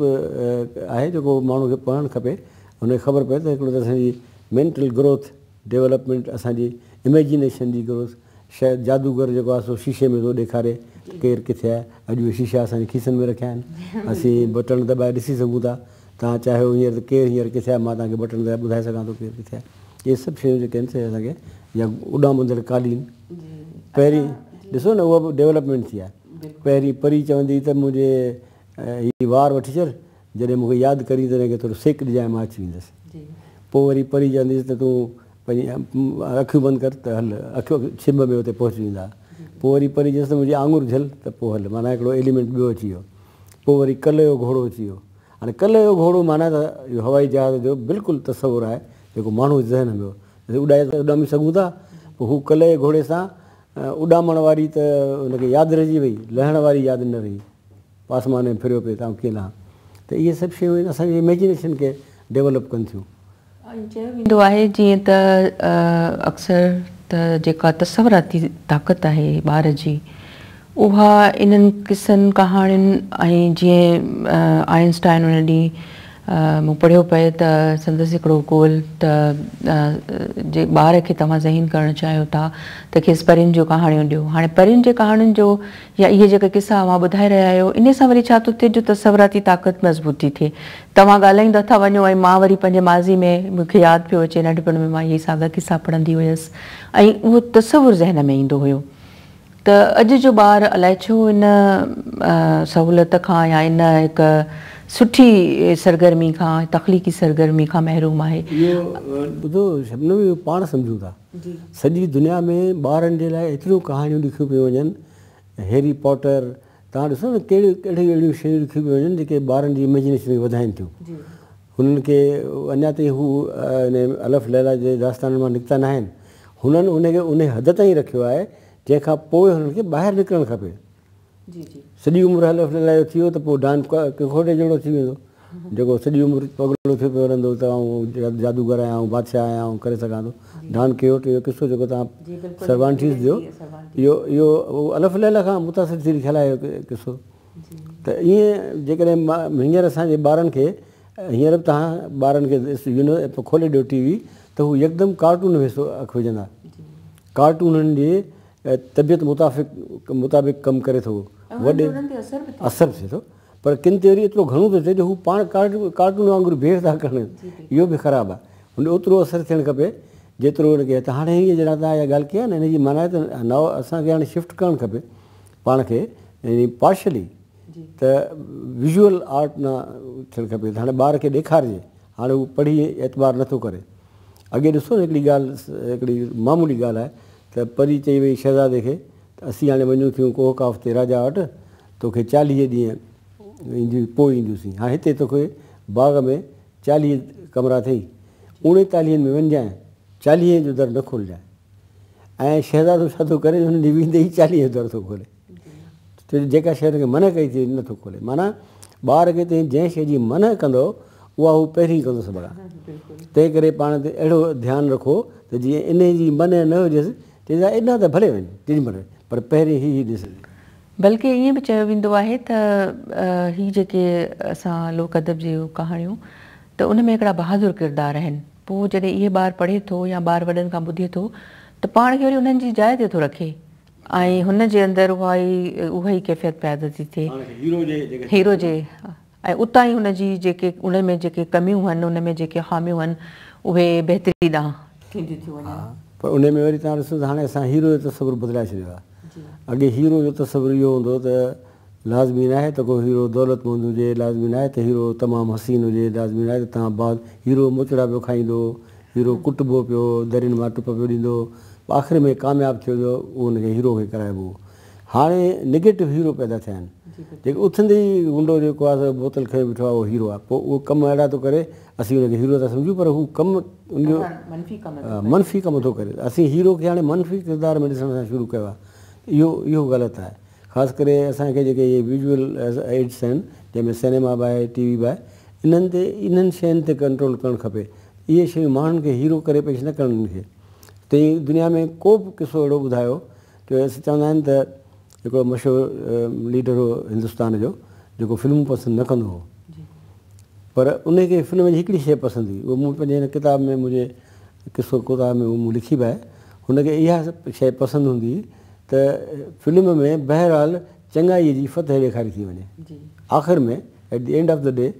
آهي جيڪو ماڻهو کي پڙهڻ کپي هن کي خبر پئي ته هڪڙو ته اسان جي مينٽل گروٿ ڊولپمينٽ اسان جي اميجينيشن جي گروٿ شايد جادوگر جيڪو آهي سو شيشي ۾ ٿو ڏيکاري ته ڪير ڪٿي آهي. اڄ اهي شيشا اسان جي کيسن ۾ رکيا آهن. اسين بٽڻ دٻائي ڏسي سگهون ٿا. توهان چاهيو هينئر ته ڪير هينئر ڪٿي آهي مان توهان کي بٽڻ دٻائي ٻڌائي سگهان ٿو ڪير ڪٿي آهي. اهي سڀ شيون جيڪي آهن سي اسان کي يا اڏامندڙ قالين پهرين ڏسو نه اها به ڊولپمينٽ ٿي آهي. پهرين پري چوندي هئي ته منهنجي هي وار وٺي ڇڏ جڏهن مون کي ياد ڪرين تڏهن کي ٿورو سيڪ ڏجانء مان اچي ويندس. پوء وري پري چونديس ته تون پنهنجي اکيون بند ڪر ته هل، اکيون ڇنڀ ۾ اتي پهچي ويندا. پوء وري پري چيس ته منهنجي آڱر جهل ته پوء هل، معنيٰ هڪڙو ايليمينٽ ٻيو اچي ويو. پوء وري ڪلهه جو گهوڙو اچي ويو. هاڻي ڪلهه جو گهوڙو معنيٰ ته اهو هوائي جهاز جو بلڪل تصور آهي جيڪو ماڻهو جي ذهن ۾ هو. اسين اڏائي ته اڏامي سگهون ٿا، پوء هو ڪلهه جي گهوڙي سان اڏامڻ واري ته هن کي ياد رهجي وئي، لهڻ واري ياد نه رهي. آسمان ۾ ڦريو پئي ته آئون ڪيئن لهان. ته اهي سڀ شيون اسان جي اميجينيشن کي ڊيولپ ڪن ٿيون. ائين چيو ويندو آهي جيئن ته اڪثر ته جيڪا تصوراتي طاقت آهي ٻار جي اها انهن قصن ڪهاڻين ۽ جيئن آئنسٽائن ان ڏينهن مون پڙهيو پئي ته سندس هڪڙو قول ته جي ٻار کي توهان ذهين ڪرڻ چاهيو ٿا ته کيس پرين جون ڪهاڻيون ڏيو هاڻي پرين جي ڪهاڻين جو يا اهي جيڪي قصا اوهان ٻڌائي رهيا آهيو انهي سان وري ڇا ٿو ٿئي جو تصوراتي طاقت مضبوط ٿي ٿئي توهان ڳالهائيندا ٿا وڃو ۽ مان وري پنهنجي ماضي ۾ مون کي ياد پيو اچي ننڍپڻ ۾ مان اهي ساڳا قصا پڙهندي هيس ۽ اهو تصور ذهن ۾ ايندو هيو ته اڄ جو ٻار الائي ڇو ان سهولت کان يا ان هڪ سٺي سرگرمي کان تخليقي سرگرمي کان محروم آهي. اهو ٻڌو شبنم اهو پاڻ سمجهون ٿا. سڄي دنيا ۾ ٻارن جي لاء ايتريون ڪهاڻيون لکيون پيون وڃن هيري پوٽر توهان ڏسو نه ڪهڙيون ڪهڙيون اهڙيون شيون لکيون پيون وڃن جيڪي ٻارن جي اميجنيشن کي وڌائين ٿيون. هنن کي اڃا تائين هو ان الف ليليٰ جي داستانن مان نڪتا ناهن. هنن ان کي ان حد تائين رکيو آهي جنهن کان پوء هنن کي ٻاهر نڪرڻ کپي. سڄي عمر الف ليليٰ جو ٿي ويو ته پوء ڊان ڪخوٽي جهڙو ٿي ويندو، جيڪو سڄي عمر پڳلو ٿيو پيو رهندو ته آئون جادوگر آهيان، آئون بادشاهه آهيان، آئون ڪري سگهان ٿو. ڊان ڪيهوٽ جو قصو جيڪو توهان سروانٽيز جو اهو اهو الف ليليٰ کان متاثر ٿي لکيل آهي اهو قصو. ته ائين جيڪڏهن هينئر اسان جي ٻارن کي هينئر به توهان ٻارن کي کولي ڏيو ٽي وي ته هو يڪدم ڪارٽون ۾ اک وجهندا. ڪارٽون هنن جي طبيعت مطافق مطابق ڪم ڪري ٿو وڏي اثر ٿئي ٿو پر ڪن تي وري ايترو گهڻو ٿو ٿئي جو هو پاڻ ڪارٽون وانگر بهيو ٿا ڪن اهو به خراب آهي هن اوترو اثر ٿيڻ کپي جيترو هن کي ته هاڻي هيء جڏهن توهان اها ڳالهه ڪئي آهي نه هن جي معنيٰ آهي ته نئون اسان کي هاڻي شفٽ ڪرڻ کپي پاڻ کي يعني پارشلي ته ويزوئل آرٽ نه ٿيڻ کپي ته هاڻي ٻار کي ڏيکارجي هاڻي هو پڙهي اعتبار نٿو ڪري. اڳي ڏسو نه هڪڙي ڳالهه هڪڙي معمولي ڳالهه آهي ته پري چئي وئي شهزادي کي ته اسين هاڻي وڃون ٿيون ڪوهه قاف تي راجا وٽ توکي 40 ڏينهن اينديون پوء اينديونسين هاڻي هتي توکي باغ ۾ 40 ڪمرا اٿئي 39 ۾ وڃجانء 40 جو در نه کولجانء ۽ شهزادو ڇا ٿو ڪري هن جي ويندي ئي 40 جو در ٿو کولي. ڇو جو جيڪا شيء هن کي منع ڪئي ٿي نه ٿو کولي. معنيٰ ٻار کي توهين جنهن شيء جي منع ڪندؤ اها هو پهرين ڪندو سڀ کان. تنهن ڪري پاڻ تي اهڙو ڌيان رکو ته جيئن انهي جي منع نه هجيس چئيس ها ايڏانهن ته ڀلي وڃ جيڏي مهل پر پهرين هي هي ڏس. بلڪه ائين به چيو ويندو آهي ته هي جيڪي اسان لوڪ ادب جون ڪهاڻيون ته ان ۾ هڪڙا بهادر ڪردار آهن پوء جڏهن اهي ٻار پڙهي ٿو يا ٻار وڏن کان ٻڌي ٿو ته پاڻ کي وري انهن جي جاء تي ٿو رکي ۽ هن جي اندر اها ئي اها ئي ڪيفيت پيدا ٿي ٿئي هيرو جي ۽ اتان ئي هن جي جيڪي ان ۾ جيڪي ڪميون هن ان ۾ جيڪي خاميون هن اهي بهتري ڏانهن ٿينديون ٿيون وڃن. پر انهي ۾ وري توهان ڏسو ته هاڻي اسان هيرو جو تصور بدلائي ڇڏيو آهي. اڳي هيرو جو تصور اهو هوندو هو ته لازمي ناهي ته ڪو هيرو دولتمند هجي، لازمي ناهي ته هيرو تمام حسين هجي، لازمي ناهي ته توهان بعد هيرو موچڙا پيو کائيندو، هيرو ڪٽبو پيو، درين مان ٽپ پيو ڏيندو، آخر ۾ ڪامياب ٿيو جو اهو ان کي هيرو کي ڪرائبو هو. هاڻي نيگيٽو هيرو پيدا ٿيا آهن. جيڪي اٿندي ئي غنڊو جيڪو آهي سو بوتل کنيو بيٺو آهي اهو هيرو آهي. پوء اهو ڪم اهڙا ٿو ڪري اسين ان کي هيرو ٿا سمجهون پر هو ڪم ان جو منفي ڪم ٿو ڪري. اسين هيرو کي هاڻي منفي ڪردار ۾ ڏسڻ اسان شروع ڪيو آهي. اهو اهو غلط آهي. خاص ڪري اسان کي جيڪي اهي ويزوئل ايڊس آهن جنهن ۾ سئنيما به آهي ٽي وي به آهي انهن تي انهن شين تي ڪنٽرول ڪرڻ کپي. اهي شيون ماڻهن کي هيرو ڪري پيش نه ڪرڻ کي. تئين دنيا ۾ ڪو به قصو اهڙو ٻڌايو جو اسين چوندا آهن ته هڪڙو مشهور ليڊر هو هندستان جو جيڪو فلمون پسند نه ڪندو هو پر ان کي فلم جي هڪڙي شيء پسند هئي اهو مون پنهنجي هن ڪتاب ۾ منهنجي قصو ڪوتاهه ۾ اهو مون لکي به آهي هن کي اها شيء پسند هوندي هئي ته فلم ۾ بهرحال چڱائيء جي فتح ڏيکاري ٿي وڃي آخر ۾ at the end of the day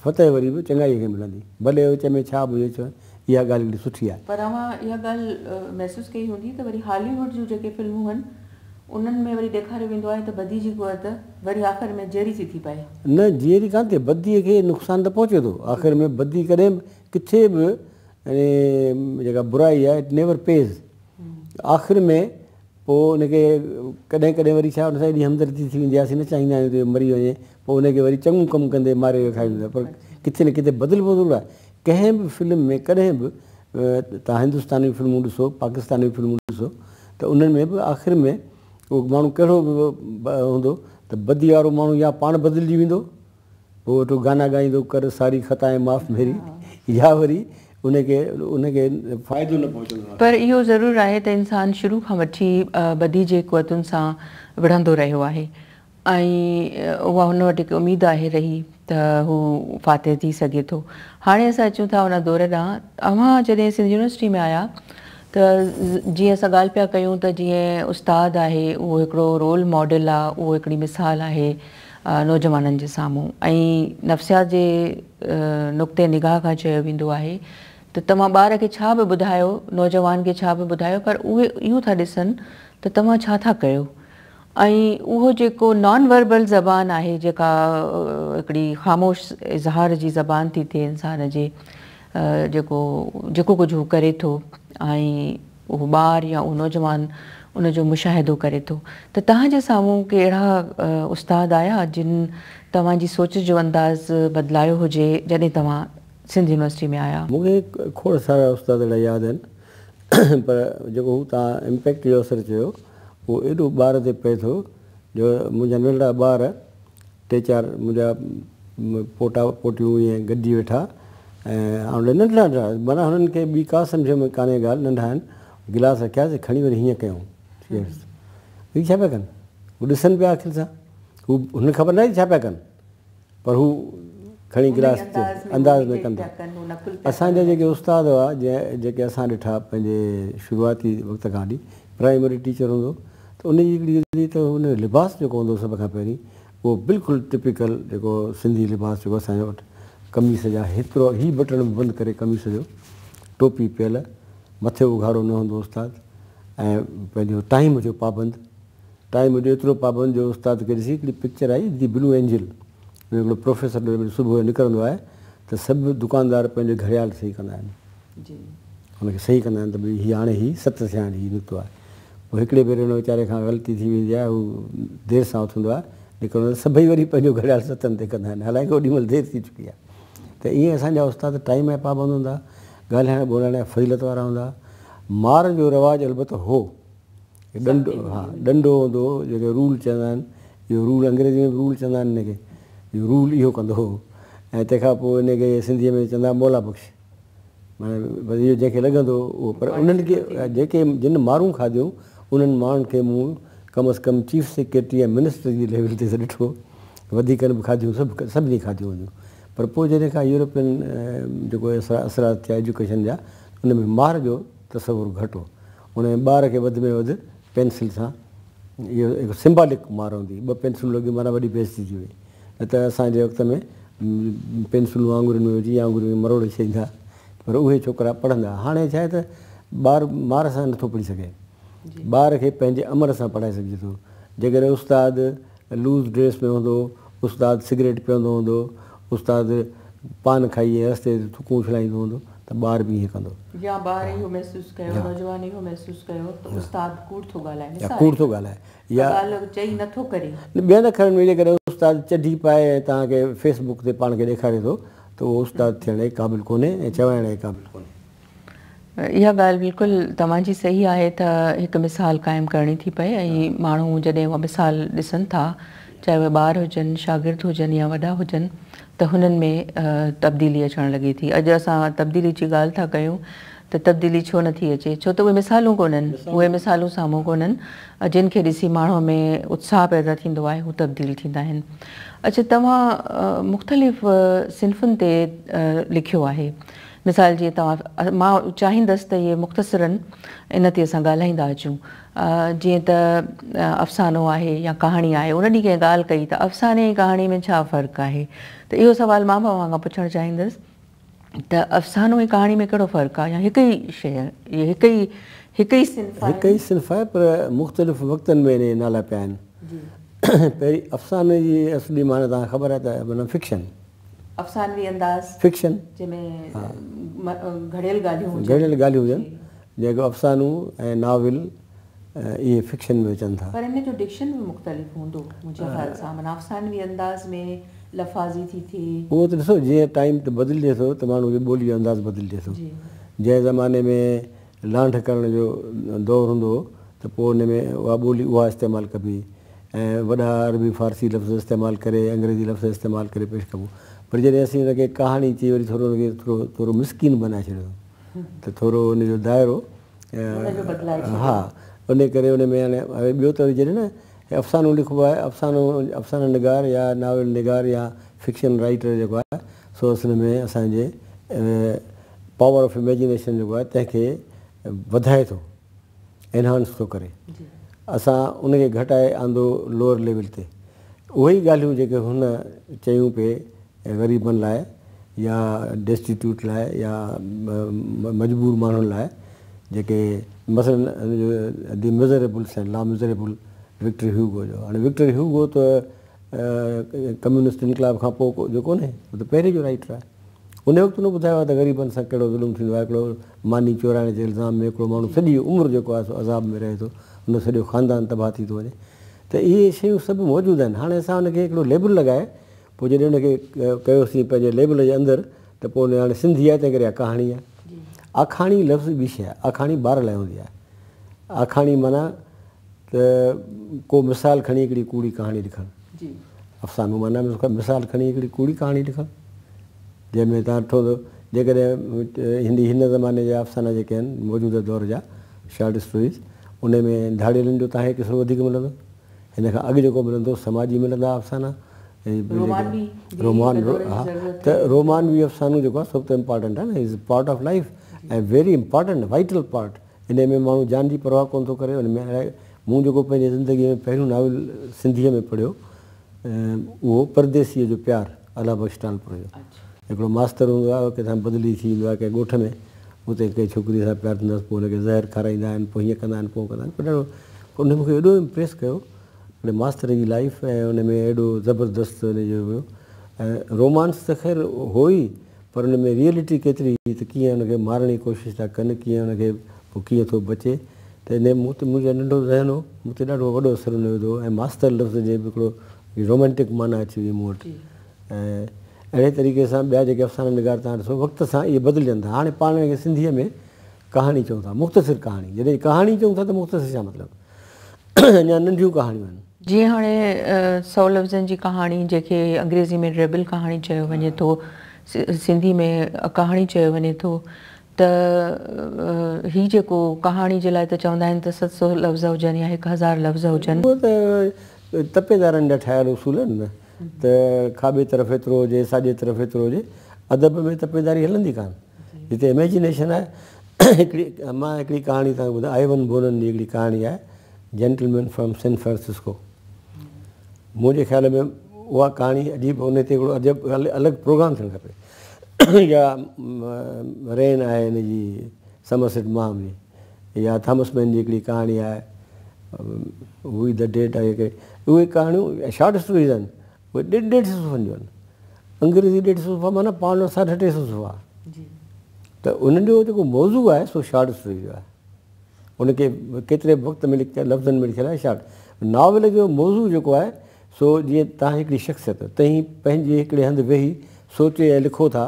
فتح وري به چڱائيء کي ملندي، ڀلي وچ ۾ ڇا به هجي چون اها ڳالهه هڪڙي سٺي آهي. پر اوهان اها ڳالهه محسوس ڪئي هوندي ته وري هالي ووڊ جون جيڪي فلمون هن انهن ۾ وري ڏيکاريو ويندو آهي ته بدي جي قوت وري آخر ۾ جيئري ٿي ٿي پئي. نه جيئري ڪانه ٿئي، بديء کي نقصان ته پهچي ٿو، آخر ۾ بدي ڪڏهن به ڪٿي به يعني جيڪا برائي آهي it never pays آخر ۾ پوء ان کي ڪڏهن ڪڏهن وري ڇا ان سان ايڏي همدردي ٿي ويندي آهي اسين نه چاهيندا آهيون ته اهو مري وڃي پوء ان کي وري چڱو ڪم ڪندي ماري ويکاريون ٿا پر ڪٿي نه ڪٿي بدلبو ضرور آهي ڪنهن به فلم ۾ ڪڏهن به توهان هندستاني فلمون ڏسو پاڪستاني فلمون ڏسو ته انهن ۾ به آخر ۾ اهو ماڻهو ڪهڙو به هوندو ته بدي وارو ماڻهو يا پاڻ بدلجي ويندو پوء ويٺو گانا ڳائيندو ڪر ساري خطائين معاف ميري يا وري ان کي ان کي فائدو نه پهچندو آهي. پر اهو ضرور آهي ته انسان شروع کان وٺي بدي جي قوتن سان وڙهندو رهيو آهي ۽ اها هن وٽ هڪ اميد آهي رهي ته هو فاتح ٿي سگهي ٿو. هاڻي اسان اچون ٿا ان دور ڏانهن. اوهان جڏهن سنڌ يونيورسٽي ۾ آيا ته جيئن اسان ڳالهه پيا ڪيون ته جيئن استاد آهي اهو هڪڙو رول ماڊل آهي اهو هڪڙي مثال آهي نوجوانن جي سامهون ۽ نفسيات جي نقطي نگاهه کان چيو ويندو آهي ته توهان ٻار کي ڇا به ٻڌايو نوجوان کي ڇا به ٻڌايو پر اهي اهو ٿا ڏسن ته توهان ڇا ٿا ڪيو ۽ اهو جيڪو نان وربل زبان آهي جيڪا هڪڙي خاموش اظهار جي زبان ٿي ٿئي انسان جي جيڪو جيڪو ڪجهه هو ڪري ٿو ۽ اهو ٻار يا اهو نوجوان ان جو مشاهدو ڪري ٿو ته توهان جي سامهون ڪي اهڙا استاد آيا جن توهان جي سوچ جو انداز بدلايو هجي جڏهن توهان سنڌ يونيورسٽي ۾ آيا؟ مون کي کوڙ سارا استاد اهڙا ياد آهن پر جيڪو هو توهان امپيڪٽ جو اثر چيو اهو ايڏو ٻار تي پئي ٿو جو منهنجا ننڍڙا ٻار ٽي چار منهنجا پوٽا پوٽيون ائين گڏجي ويٺا ۽ آئون ننڍڙا ننڍڙا معنيٰ هنن کي ٻي ڪا سمجهه ۾ ڪانهي ڳالهه ننڍا آهن گلاس رکياسين کڻي وري هيئن ڪيائون چيئرس هي ڇا پيا ڪن هو ڏسن پيا اکين سان هو هن کي خبر ناهي ڇا پيا ڪن پر هو کڻي گلاس انداز ۾ ڪن ٿا. اسان جا جيڪي استاد هئا جيڪي اسان ڏٺا پنهنجي شروعاتي وقت کان وٺي پرائمري ٽيچر هوندو ته ان جي هڪڙي ته ان جو لباس جيڪو هوندو هو سڀ کان پهرين اهو بلڪل ٽپيڪل جيڪو سنڌي لباس جيڪو اسان وٽ قميص جا هيترو هي بٽڻ به بند ڪري قميص جو ٽوپي پيل مٿي اگهاڙو نه هوندو استاد ۽ پنهنجو ٽائيم جو پابند ٽائيم جو ايترو پابند جو استاد کي ڏسي هڪڙي پڪچر آئي the بلو اينجل ۾ هڪڙو پروفيسر صبح جو نڪرندو آهي ته سڀ دڪاندار پنهنجو گهڙيال صحيح ڪندا آهن هن کي صحيح ڪندا آهن ته ڀئي هي هاڻي هي 7 ٿيا آهن هي نڪتو آهي پوء هڪڙي ڀيري هن ويچاري کان غلطي ٿي ويندي آهي هو دير سان اٿندو آهي نڪرندو آهي سڀئي وري پنهنجو گهڙيال 7 تي ڪندا آهن حالانڪه اوڏي مهل دير ٿي چڪي آهي ته ائين اسان جا استاد ٽائيم جا پابند هوندا ڳالهائڻ ٻولهائڻ جا فضيلت وارا هوندا مار جو رواج البته هو ڏنڊو ها ڏنڊو هوندو هو جيڪي رول چوندا آهن اهو رول انگريزي ۾ به رول چوندا آهن ان کي اهو رول اهو ڪندو هو ۽ تنهن کان پوء ان کي سنڌيء ۾ چوندا هئا مولا بخش معنيٰ بس اهو جنهن کي لڳندو هو اهو پر انهن کي جيڪي جن مارون کاڌيون انهن ماڻهن کي مون ڪم از ڪم چيف سيڪريٽري ۽ منسٽر جي ليول تي ته ڏٺو وڌيڪن به کاڌيون سڀ سڀني کاڌيون هونديون پر پوء جڏهن کان يورپين جيڪو اثرات ٿيا ايجوڪيشن جا ان ۾ مار جو تصور گهٽ هو ان ۾ ٻار کي وڌ ۾ وڌ پينسل سان اهو هڪ سمبالڪ مار هوندي هئي، ٻه پينسلون لڳيون معنيٰ وڏي بيعزتي ٿي وئي. نه ته اسان جي وقت ۾ پينسلون آڱرين ۾ وجهي آڱريون مروڙي ڇڏيندا پر اهي ڇوڪرا پڙهندا. هاڻي ڇا آهي ته ٻار مار سان نٿو پڙهي سگهي. ٻار کي پنهنجي امر سان پڙهائي سگهجي ٿو. جيڪڏهن استاد لوز ڊريس ۾ هوندو، استاد سگريٽ پيئندو هوندو، استاد پان کائي ۽ رستي تي ٿڪون اڇلائيندو هوندو ته ٻار به ائين ڪندو. يا ٻار اهو محسوس ڪيو، نوجوان اهو محسوس ڪيو ته استاد ڪوڙ ٿو ڳالهائي، يا ڪوڙ ٿو ڳالهائي يا ڳالهه چئي نه ٿو ڪري. ٻين اکرن ۾ جيڪڏهن استاد چڍي پائي ۽ توهان کي فيس بڪ تي پاڻ کي ڏيکاري ٿو ته اهو استاد ٿيڻ جي قابل ڪونهي ۽ چوائڻ جي قابل ڪونهي. اها ڳالهه بلڪل توهان جي صحيح آهي ته هڪ مثال قائم ڪرڻي ٿي پئي ۽ ماڻهو جڏهن اها مثال ڏسن ٿا چاهي اهي ٻار هجن، شاگرد هجن يا وڏا هجن ته هنن ۾ تبديلي اچڻ لڳي ٿي. اڄ اسان تبديلي جي ڳالهه ٿا ڪيون ته تبديلي ڇو نه ٿي اچي ڇو ته اهي مثالون ڪونهن، اهي مثالون سامهون ڪونهن جن کي ڏسي ماڻهو ۾ اتساهه پيدا ٿيندو آهي هو تبديل ٿيندا آهن. اڇا توهان مختلف صنفن تي لکيو آهي. مثال جيئن توهان مان چاهيندس ته اهي مختصراً ان تي اسان ڳالهائيندا اچون جيئن ته افسانو آهي يا ڪهاڻي آهي ان ڏينهن ڪنهن ڳالهه ڪئي ته افساني ۽ ڪهاڻي ۾ ڇا فرق آهي ته اهو سوال مان به اوهان کان پڇڻ چاهيندس ته افسانو ۽ ڪهاڻي ۾ ڪهڙو فرق آهي يا هڪ ئي شيء هڪ ئي هڪ ئي صنف آهي هڪ ئي صنف آهي پر مختلف وقتن ۾ ان جا نالا پيا آهن پهرين افساني جي اصلي معنيٰ توهان کي خبر آهي ته معنيٰ فڪشن افسانوي انداز فڪشن جنهن ۾ گهڙيل ڳالهيون هجن. گهڙيل ڳالهيون هجن جيڪو افسانو ۽ ناول اهي فڪشن ۾ اچن ٿا. پر ان جو ڊڪشن به مختلف هوندو منهنجي خيال سان معنيٰ افسانوي انداز ۾ لفاظي ٿي ٿئي. اهو ته ڏسو جيئن ٽائيم ته بدلجي ٿو ته ماڻهو جي ٻولي جو انداز بدلجي ٿو. جنهن زماني ۾ لانڍ ڪرڻ جو دور هوندو هو ته پوء ان ۾ اها ٻولي اها استعمال ڪبي ۽ وڏا عربي فارسي لفظ استعمال ڪري انگريزي لفظ استعمال ڪري پيش ڪبو پر جڏهن اسين ان کي ڪهاڻي چئي وري ٿورو ان کي ٿورو ٿورو مسڪين بنائي ڇڏيو ته ٿورو ان جو دائرو ها ان ڪري ان ۾ هاڻي ٻيو ته وري جڏهن نه افسانو لکبو آهي افسانو افسانه نگار يا ناول نگار يا فڪشن رائيٽر جيڪو آهي سو اصل ۾ اسان جي پاور آف اميجنيشن جيڪو آهي تنهن کي وڌائي ٿو انهانس ٿو ڪري. اسان ان کي گهٽائي آندو لوئر ليول تي. اهي ئي ڳالهيون جيڪي هن چيون پئي غريبن لاء يا ڊيسٽيٽيوٽ لاء يا مجبور ماڻهن لاء جيڪي مثلاً the Miserables ۽ La Miserable Victor Hugo جو هاڻي وڪٽر هيوگو ته ڪميونسٽ انقلاب کان پوء جو ڪونهي هو ته پهرين جو رائيٽر آهي. ان وقت هن ٻڌايو آهي ته غريبن سان ڪهڙو ظلم ٿيندو آهي، هڪڙو ماني چورائڻ جي الزام ۾ هڪڙو ماڻهو سڄي عمر جيڪو آهي سو عذاب ۾ رهي ٿو، ان جو سڄو خاندان تباهه ٿي ٿو وڃي ته اهي شيون سڀ موجود آهن. هاڻي اسان ان کي هڪڙو ليبل لڳائي پوء جڏهن ان کي ڪيوسين پنهنجي ليبل جي اندر ته پوء ان هاڻي سنڌي آهي تنهن ڪري اها ڪهاڻي آهي. آکاڻي لفظ ٻي شيء آهي، آکاڻي ٻار لاء هوندي آهي. آکاڻي معنيٰ ته ڪو مثال کڻي هڪڙي ڪوڙي ڪهاڻي لکڻ. افسانو معنيٰ مثال کڻي هڪڙي ڪوڙي ڪهاڻي لکڻ جنهن ۾ توهان ڏٺو ته جيڪڏهن هندي هن زماني جا افسانا جيڪي آهن موجوده دور جا شارٽ اسٽوريز ان ۾ ڌاڙيلن جو توهان کي قصو وڌيڪ ملندو. هن کان اڳ جيڪو ملندو سماجي ملندا افسانا رومانوي رومان ها ته رومانوي افسانو جيڪو آهي سو به ته امپارٽنٽ آهي نه is part of life ۽ very important vital part ان ۾ ماڻهو جان جي پرواهه ڪونه ٿو ڪري ان ۾ مون جيڪو پنهنجي زندگيء ۾ پهريون ناول سنڌيء ۾ پڙهيو اهو پرديسيء جو پيار الهه بخش ٽالپر جو هڪڙو ماستر هوندو آهي ڪٿان بدلي ٿي ايندو آهي ڪنهن ڳوٺ ۾ اتي ڪنهن ڇوڪريء سان پيار ٿيندو آهي پوء هن کي زهر کارائيندا آهن پوء هيئن ڪندا آهن پوء ڪندا آهن پوء ڏاڍو ان مون کي ايڏو امپريس ڪيو هڪڙي ماستر جي لائيف ۽ ان ۾ ايڏو زبردست ان جو هيو ۽ رومانس ته خير هو ئي پر ان ۾ ريئلٽي ڪيتري هئي ته ڪيئن ان کي مارڻ جي ڪوشش ٿا ڪن ڪيئن ان کي پوء ڪيئن ٿو بچي ته ان مون تي منهنجو ننڍو ذهن هو مون تي ڏاڍو وڏو اثر ان وڌو ۽ ماستر لفظ جي به هڪڙو رومانٽڪ معنيٰ اچي وئي مون وٽ ۽ اهڙي طريقي سان ٻيا جيڪي افسانه نگار توهان ڏسو وقت سان اهي بدلجن ٿا هاڻي پاڻ ان کي سنڌيء ۾ ڪهاڻي چئون ٿا مختصر ڪهاڻي جڏهن ڪهاڻي چئون ٿا ته مختصر ڇا مطلب اڃا ننڍيون ڪهاڻيون آهن. جيئن هاڻي سئو لفظن جي ڪهاڻي جنهن کي انگريزي ۾ ڊريبل ڪهاڻي چيو وڃي ٿو سنڌي ۾ ڪهاڻي چيو وڃي ٿو ته هي جيڪو ڪهاڻي جي لاء ته چوندا آهن ته 700 لفظ هجن يا 1000 لفظ هجن. اهو ته تپيدارن جا ٺاهيل اصول آهن نه ته کاٻي طرف ايترو هجي ساڄي طرف ايترو هجي ادب ۾ تپيداري هلندي ڪانه جتي اميجينيشن آهي هڪڙي مان هڪڙي ڪهاڻي توهان کي ٻڌايان آئيون بونن جي هڪڙي ڪهاڻي آهي جينٽلمين فرام سين فرانسسڪو منهنجي خيال ۾ اها ڪهاڻي عجيب ان تي هڪڙو عجب الڳ پروگرام ٿيڻ کپي يا رين آهي هن جي سمرسيٽ مام جي يا ٿامس مين جي هڪڙي ڪهاڻي آهي وي the dad آهي اهي ڪهاڻيون شارٽ اسٽوريز آهن اهي ڏيڍ ڏيڍ سو صفحن جون آهن انگريزي ڏيڍ سو صفحا معنيٰ پاڻ ساڍا ٽي سو صفحا ته انهن جو جيڪو موضوع آهي سو شارٽ اسٽوري جو آهي ان کي ڪيتري وقت ۾ لکيل لفظن ۾ لکيل آهي شارٽ ناول جو موضوع جيڪو آهي سو جيئن توهان هڪڙي شخصيت توهين پنهنجي هڪڙي هنڌ ويهي سوچي ۽ لکو ٿا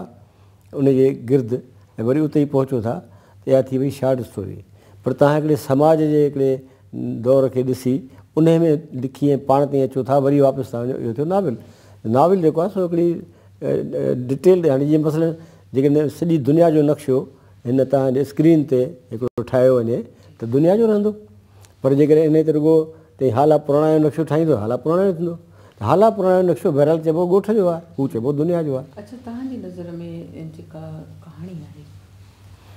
ان جي گرد ۽ وري اتي ئي پهچو ٿا ته اها ٿي وئي شارٽ اسٽوري پر توهان هڪڙي سماج جي هڪڙي دور کي ڏسي انهي ۾ لکي ۽ پاڻ تائين اچو ٿا وري واپس ٿا وڃو اهو ٿيو ناول ناول جيڪو آهي سو هڪڙي ڊٽيل هاڻي جيئن مثلاً جيڪڏهن سڄي دنيا جو نقشو هن توهان جي اسڪرين تي هڪڙو ٺاهيو وڃي ته دنيا جو رهندو پر جيڪڏهن انهي تي رڳو تي هالا پراڻا جو نقشو ٺاهيندو هالا پراڻا جو ٿيندو ته هالا پراڻا جو نقشو بهرحال چئبو ڳوٺ جو آهي هو چئبو دنيا جو آهي. اڇا توهان جي نظر ۾ جيڪا ڪهاڻي آهي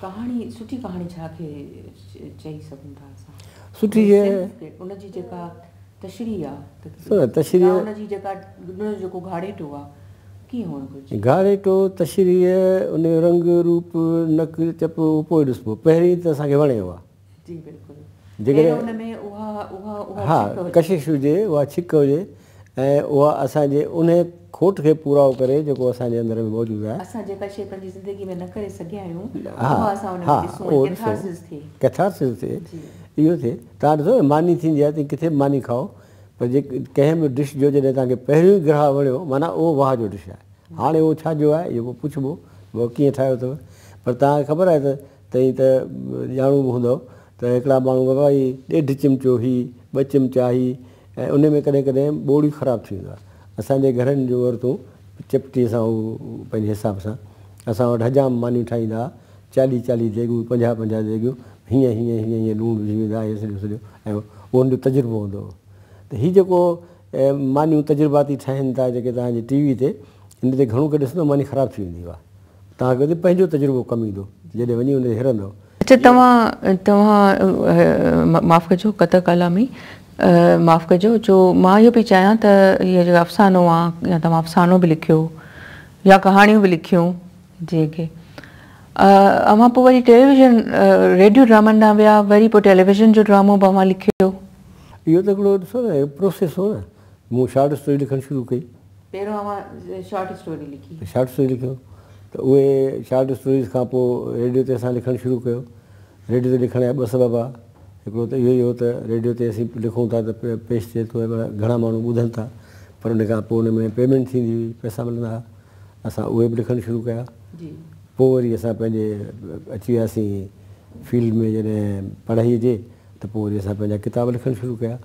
ڪهاڻي سٺي ڪهاڻي ڇا کي چئي سگهون ٿا اسان؟ سٺي ان جي جيڪا تشريح آ ته تشريح ان جي جيڪا ان جو جيڪو گهاڙيٽو آ ڪيئن هئڻ گهرجي؟ گهاڙيٽو، تشريح، ان جو رنگ روپ، نڪ چپ اهو پوء ڏسبو پهرين ته اسان کي وڻي اها. جي بلڪل جيڪڏهن ان ۾ اها اها اها ها ڪشش هجي اها ڇڪ هجي ۽ اها اسان جي انهي کوٽ کي پورائو ڪري جيڪو اسان جي اندر ۾ موجود آهي. اسان جيڪا شيء پنهنجي زندگي ۾ نه ڪري سگهيا آهيون اها اسان ان ۾ ڏسون ۽ ڪيٿارسس ٿئي. ڪيٿارسس ٿئي اهو ٿئي توهان ڏسو نه ماني ٿيندي آهي ته ڪٿي به ماني کائو پر جي ڪنهن به ڊش جو جڏهن توهان کي پهريون ئي گراهه وڻيو معنيٰ اهو واهه جو ڊش آهي هاڻي اهو ڇا جو آهي اهو پوء پڇبو ڀئي ڪيئن ٺاهيو اٿو پر توهان کي خبر آهي ته تئين ته ڄاڻو به هوندؤ ته هڪڙا ماڻهو بابا هي ڏيڍ چمچو هي، ٻه چمچا هي ۽ انهي ۾ ڪڏهن ڪڏهن ٻوڙ ئي خراب ٿي ويندو آهي. اسان جي گهرن جون عورتون چپٽي سان هو پنهنجي حساب سان اسان وٽ حجام مانيون ٺاهيندا ها، چاليهه چاليهه ديڳون، پنجاهه پنجاهه ديڳيون هيئن هيئن هيئن هيئن لوڻ وجهي ويندا هئا سڄو سڄو ۽ اهو هن جو تجربو هوندو هو ته هي جيڪو مانيون تجرباتي ٺاهين ٿا جيڪي توهان جي ٽي وي تي ان تي گهڻو ڪري ڏسندو ماني خراب ٿي ويندي اها. توهان کي پنهنجو تجربو ڪم ايندو جڏهن وڃي ان تي هرندؤ. اڇا توهان توهان معاف ڪجو قطع ڪلامي معاف ڪجو جو مان اهو پئي چاهيان ته هيء جيڪو افسانو آ يا توهان افسانو به لکيو يا ڪهاڻيون به لکيون جيڪي اوهان پوء وري ٽيليويزن ريڊيو ڊرامن ڏانهن ويا وري پوء ٽيليويزن جو ڊرامو به اوهان لکيو. اهو ته هڪڙو ڏسو نه پروسيس هو نه مون شارٽ اسٽوري لکڻ شروع ڪئي. پهريون اوهان شارٽ اسٽوري لکي. شارٽ اسٽوري لکيو ته اهي شارٽ اسٽوريز کان پوء ريڊيو تي اسان لکڻ شروع ڪيو. ريڊيو تي لکڻ جا ٻه سبب هئا. هڪڙو ته اهو ئي هو ته ريڊيو تي اسين لکون ٿا ته پيش ٿئي ٿو ۽ گهڻا ماڻهو ٻڌن ٿا پر ان کان پوء ان ۾ پيمينٽ ٿيندي هئي، پئسا ملندا هئا. اسان اهي به لکڻ شروع ڪيا. پوء وري اسان پنهنجي اچي وياسين فيلڊ ۾ جڏهن پڙهائيء جي. ته پوء وري اسان پنهنجا ڪتاب لکڻ شروع ڪيا.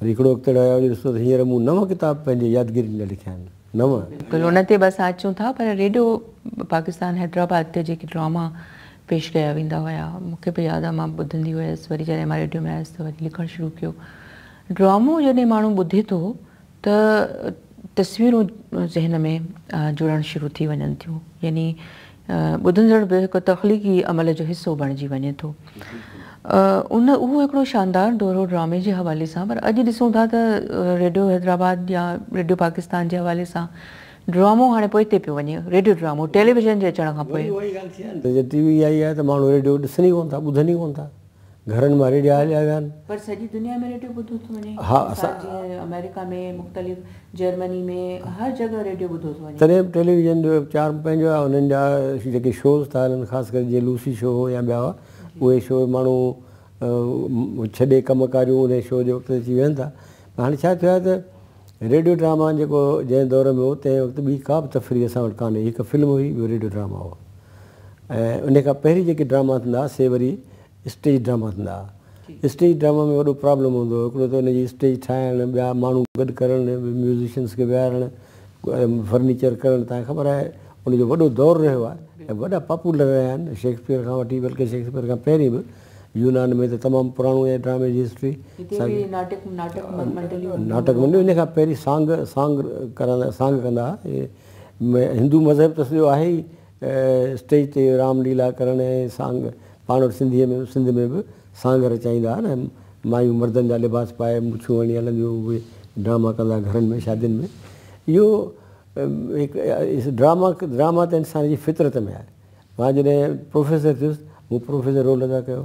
وري هڪڙو وقت اهڙو آيو جو ڏسو ته هينئر مون نو ڪتاب پنهنجي يادگيرين جا لکيا آهن. نو. بلڪل ان تي به اسان اچون ٿا پر ريڊيو پاڪستان حيدرآباد تي جيڪي ڊراما پيش ڪيا ويندا هيا مون کي به ياد آهي مان ٻڌندي هيس وري جڏهن مان ريڊيو ۾ آيس ته وري لکڻ شروع ڪيو. ڊرامو جڏهن ماڻهو ٻڌي ٿو ته تصويرون ذهن ۾ جڙڻ شروع ٿي وڃن ٿيون يعني ٻڌندڙ به هڪ تخليقي عمل جو حصو بڻجي وڃي ٿو. ان اهو هڪڙو شاندار دور هو ڊرامي جي حوالي سان پر اڄ ڏسون ٿا ته ريڊيو حيدرآباد يا ريڊيو پاڪستان جي حوالي سان ڊرامو هاڻي پوئتي پيو وڃي ريڊيو ڊرامو ٽيليويزن جي اچڻ کان پوء. وري اها ئي ڳالهه ٿي آهي نه ته جڏهن ٽي وي آئي آهي ته ماڻهو ريڊيو ڏسن ئي ڪونه ٿا ٻڌن ئي ڪونه ٿا. گهرن مان ريڊيا هليا ويا آهن. پر سڄي دنيا ۾ ريڊيو ٻڌو ٿو وڃي. ها اسان جيئن آمريڪا ۾ مختلف جرمني ۾ هر جڳهه ريڊيو ٻڌو ٿو وڃي. تڏهن به ٽيليويزن جو چارم پنهنجو آهي انهن جا جيڪي شوز ٿا هلن خاص ڪري جيئن لوسي شو هو يا ٻيا هئا اهي شو ماڻهو ڇڏي ڪم ڪاريون انهي شو جي وقت تي اچي ويهن ٿا پر هاڻي ڇا ٿيو آهي ته ريڊيو ڊراما جيڪو جنهن دور ۾ هو تنهن وقت ٻي ڪا به تفريح اسان وٽ ڪانه هئي هڪ فلم هئي ٻيو ريڊيو ڊراما هو ۽ انهي کان پهرين جيڪي ڊراما ٿيندا هئا سي وري اسٽيج ڊراما ٿيندا ها. اسٽيج ڊراما ۾ وڏو پرابلم هوندو هو. هڪڙو ته ان جي اسٽيج ٺاهڻ، ٻيا ماڻهو گڏ ڪرڻ، ميوزيشنس کي ويهارڻ، فرنيچر ڪرڻ، توهان کي خبر آهي ان جو وڏو دور رهيو آهي ۽ وڏا پاپولر رهيا آهن. شيڪسپيئر کان وٺي بلڪه شيڪسپيئر کان پهرين به يونان ۾ ته تمام پراڻو آهي ڊرامي جي هسٽري. هتي به ناٽڪ ناٽڪ منڊليون هونديون ناٽڪ منڊليون ان کان پهرين سانگ سانگ ڪرندا سانگ ڪندا هئا. هندو مذهب ته سڄو آهي ئي اسٽيج تي رام ليلا ڪرڻ ۽ سانگ پاڻ وٽ سنڌيء ۾ سنڌ ۾ به سانگ رچائيندا ها نه مايون مردن جا لباس پائي مڇون هڻي هلنديون اهي ڊراما ڪندا گهرن ۾ شادين ۾ اهو هڪ ڊراما ڊراما ته انسان جي فطرت ۾ آهي مان جڏهن پروفيسر ٿيس مون پروفيسر رول ادا ڪيو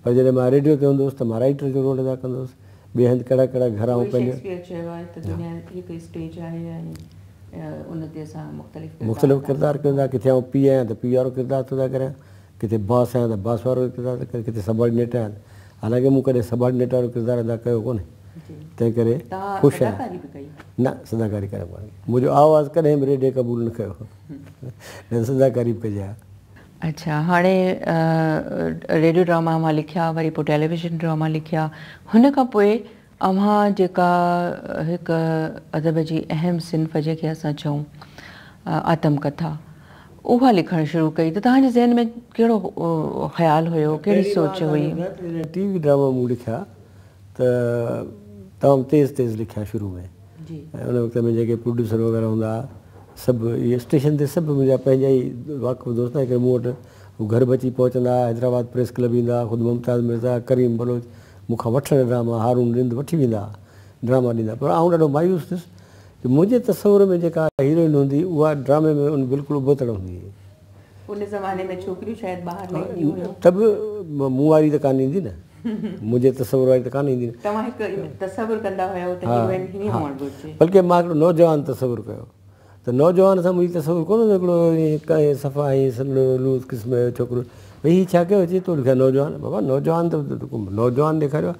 پر جڏهن مان ريڊيو تي هوندو هوس ته مان رائيٽر جو رول ادا ڪندو هوس ٻئي هنڌ ڪهڙا ڪهڙا گهر آئون پنهنجو شيڪسپيئر چيو آهي ته دنيا هڪ اسٽيج آهي ۽ ان تي اسان مختلف ڪردار مختلف ڪردار ڪيون ٿا ڪٿي آئون پيء آهيان ته پيء وارو ڪردار ٿو ادا ڪريان ڪٿي باس آهيان ته باس وارو ڪردار ٿو ڪريان ڪٿي سبارڊينيٽ آهيان حالانڪه مون ڪڏهن سبارڊينيٽ وارو ڪردار ادا ڪيو ڪونهي تنهن ڪري خوش آهيان نه صداڪاري ڪري ڪونهي منهنجو آواز ڪڏهن به ريڊيي قبول نه ڪيو نه ته صداڪاري به ڪجي ها. اڇا هاڻي ريڊيو ڊراما اوهان لکيا وري پوء ٽيليويزن ڊراما لکيا هن کان پوء اوهان جيڪا هڪ ادب جي اهم صنف جنهن کي اسان چئون آتم ڪٿا اها لکڻ شروع ڪئي ته توهان جي ذهن ۾ ڪهڙو خيال هيو ڪهڙي سوچ هئي؟ جڏهن ٽي وي ڊراما مون لکيا ته تمام تيز تيز لکيا شروع ۾ ۽ ان وقت ۾ جيڪي پروڊيوسر وغيره هوندا هئا سڀ اهي اسٽيشن تي سڀ منهنجا پنهنجا ئي واقف دوست تنهن ڪري مون وٽ هو گهر به اچي پهچندا هئا حيدرآباد پريس ڪلب ايندا هئا خود ممتاز مرزا ڪريم بلوچ مون کان وٺڻ ڊراما هارون رند وٺي ويندا ها ڊراما ڏيندا پر آئون ڏاڍو مايوس ٿيس جو منهنجي تصور ۾ جيڪا هيروئن هوندي اها ڊرامي ۾ ان بلڪل ابتڙ هوندي هئي. ان زماني ۾ ڇوڪريون شايد ٻاهر نه اينديون هيون. ته به مون واري ته ڪانه ايندي نه. منهنجي تصور واري ته ڪانه ايندي نه. توهان هڪ تصور ڪندا هيو ته هيروئن هيئن هئڻ گهرجي. بلڪه مان هڪڙو نوجوان تصور ڪيو. ته نوجوان سان منهنجي تصور ڪونه هوندو هڪڙو ائين صفا ائين سنهڙو لوس قسم جو ڇوڪرو ڀئي هي ڇا ڪيو اچي تو لکيا نوجوان بابا نوجوان ته نوجوان ڏيکاريو آهي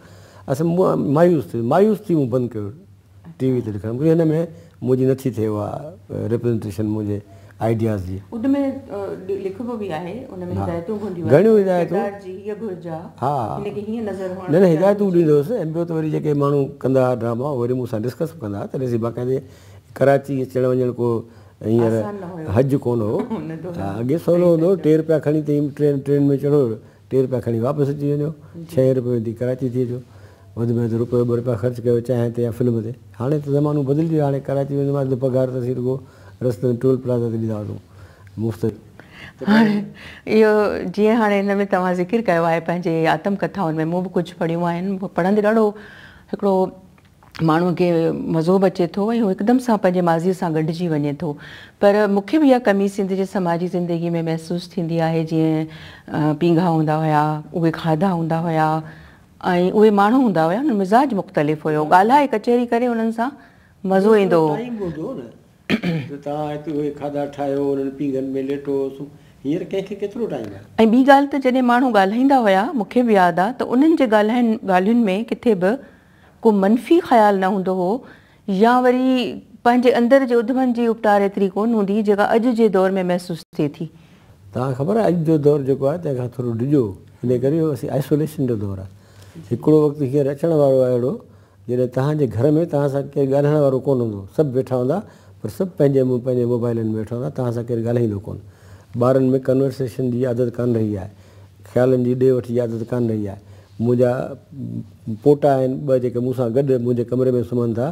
اصل مون مايوس ٿي مايوس ٿي مون بند ڪيو ٽي وي تي لکڻ هن ۾ منهنجي نٿي ٿئي اها ريپريزنٽيشن منهنجي آئيڊياز جي. ان ۾ لکبو به آهي ان ۾ هدايتون به هونديون آهن گهڻيون هدايتون ڪردار جي هيء گهرج آهي ها هن کي هيئن نظر هئڻ نه نه هدايتون به ڏيندو هوس ۽ ٻيو ته وري جيڪي ماڻهو ڪندا هئا ڊراما وري مون سان ڊسڪس به ڪندا هئا تڏهن اسين باقاعدي ڪراچي اچڻ وڃڻ ڪو هينئر حج ڪونه هو. اڳي سولو هوندو هو، ٽي روپيا کڻي ٽرين ٽرين ۾ چڙهو، ٽي روپيا کڻي واپس اچي وڃو، ڇهين روپئي ۾ ٿي ڪراچي ٿي اچو. وڌ ۾ وڌ روپيو ٻه روپيا خرچ ڪيو چانهه تي يا فلم تي. هاڻي ته زمانو بدلجي ويو آهي، هاڻي ڪراچي ويندو آهيان ته پگهار ته اسين رڳو رستي ۾ ٽول پلازا تي ڏيندا هئاسون مفت. هاڻي اهو جيئن هاڻي هن ۾ توهان ذڪر ڪيو آهي پنهنجي آتم ڪٿائن ۾ مون به ڪجهه پڙهيون آهن، پڙهندي ڏاڍو هڪڙو ماڻهوء کي مزو به اچي ٿو ۽ هو هڪدم سان پنهنجي ماضيء سان ڳنڍجي وڃي ٿو پر مون کي به اها ڪمي سنڌ جي سماجي زندگي ۾ محسوس ٿيندي آهي جيئن پينگها هوندا هيا اهي کاڌا هوندا هيا ۽ اهي ماڻهو هوندا هيا انهن مزاج مختلف هيو ڳالهائي ڪچهري ڪري انهن سان مزو ايندو هو. ٽائيم به هوندو هو نه ته توهان هتي اهي کاڌا ٺاهيو انهن پينگهن ۾ ليٽو هينئر ڪنهن کي ڪيترو ٽائيم آهي. ۽ ٻي ڳالهه ته جڏهن ماڻهو ڳالهائيندا هيا مون کي به ياد آ ته انهن جي ڳالهائن ڳالهين ۾ ڪٿي به ڪو منفي خيال نه هوندو هو يا وري پنهنجي اندر جي اڌمن جي اپٽار ايتري ڪونه هوندي هئي جيڪا اڄ جي دور ۾ محسوس ٿئي ٿي. توهان کي خبر آهي اڄ جو دور جيڪو آهي تنهن کان ٿورو ڊڄو انهي ڪري جو اسين آئسوليشن جو دور آهي. هڪڙو وقت هينئر اچڻ وارو آهي اهڙو جڏهن توهان جي گهر ۾ توهان سان ڪير ڳالهائڻ وارو ڪونه هوندو. سڀ ويٺا هوندا پر سڀ پنهنجي منهن پنهنجي موبائلن ۾ ويٺا هوندا توهان سان ڪير ڳالهائيندو ڪونه. ٻارن ۾ ڪنورسيشن جي عادت ڪانه رهي آهي. خيالن جي ڏي وٺ جي عادت ڪانه رهي آهي. منهنجا پوٽا آهن ٻه جيڪي مون سان گڏ منهنجي ڪمري ۾ سمهن ٿا.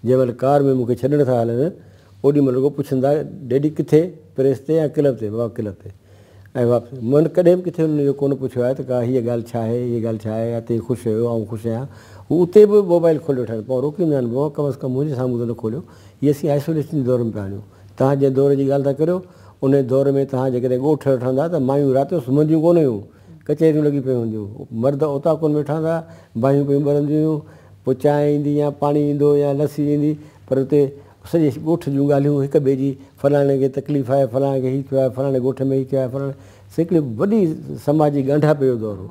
جنهن مهل ڪار ۾ مون کي ڇڏڻ ٿا هلن اوڏي مهل رڳو پڇن ٿا ڊيڊي ڪٿي پريس تي يا ڪلب تي؟ بابا ڪلب تي. ۽ واپس من ڪڏهن به ڪٿي انهن اهو ڪونه پڇيو آهي ته ڪا هيء ڳالهه ڇا آهي، هيء ڳالهه ڇا آهي يا تين خوش آهيو آئون خوش آهيان. هو اتي به موبائل کولي ويٺا آهن. پوء روڪيندا آهن بابا ڪم از ڪم منهنجي سامهون ته نه کوليو. هي اسين آئسوليشن جي دور ۾ پيا وڃون. توهان جنهن دور جي ڳالهه ٿا ڪريو انهي دور ۾ توهان جيڪڏهن ڳوٺ وٺندا ته مايون رات جو سمهنديون ڪونه هيون. ڪچهريون لڳي پيون هونديون. مرد اوطاقن ۾ ويٺا هوندا باهيون پيون ٻرنديون هيون. پوء چانهه ايندي يا پاڻي ايندو يا لسي ايندي پر اتي سڄي ڳوٺ جون ڳالهيون هڪ ٻئي جي فلاڻي کي تڪليف آهي فلاڻي کي هي ٿيو آهي فلاڻي ڳوٺ ۾ هي ٿيو آهي فلاڻي سو هڪڙي وڏي سماجي ڳانڍاپي جو دور هو.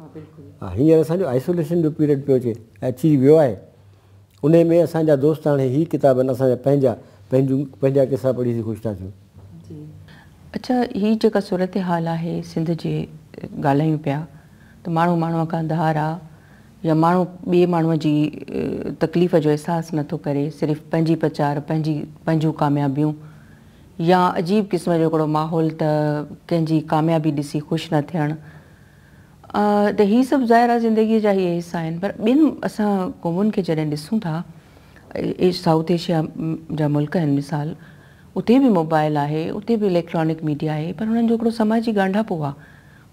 ها هينئر اسان جو آئسوليشن جو پيريڊ پيو اچي ۽ اچي ويو آهي. انهي ۾ اسان جا دوست هاڻي هي ڪتاب آهن اسان جا پنهنجا پنهنجون پنهنجا قصا پڙهي اسين خوش ٿا ٿيون. اڇا هي جيڪا صورتحال آهي سنڌ جي ڳالهايون پيا ته ماڻهو ماڻهوء کان ڌار آ يا ماڻهو ٻئي ماڻهوء جي تڪليف جو احساس نه ٿو ڪري صرف پنهنجي پچار پنهنجي پنهنجون ڪاميابيون يا عجيب قسم جو هڪڙو ماحول ته ڪنهن جي ڪاميابي ڏسي خوش نه ٿيڻ ته هي سڀ ظاهر آ زندگيء جا اهي حصا آهن پر ٻين اسان قومن کي جڏهن ڏسون ٿا سائوٿ ايشيا جا ملڪ آهن مثال اتي به موبائل آهي اتي به اليڪٽرانڪ ميڊيا آهي پر انهن جو هڪڙو سماجي ڳانڍاپو آ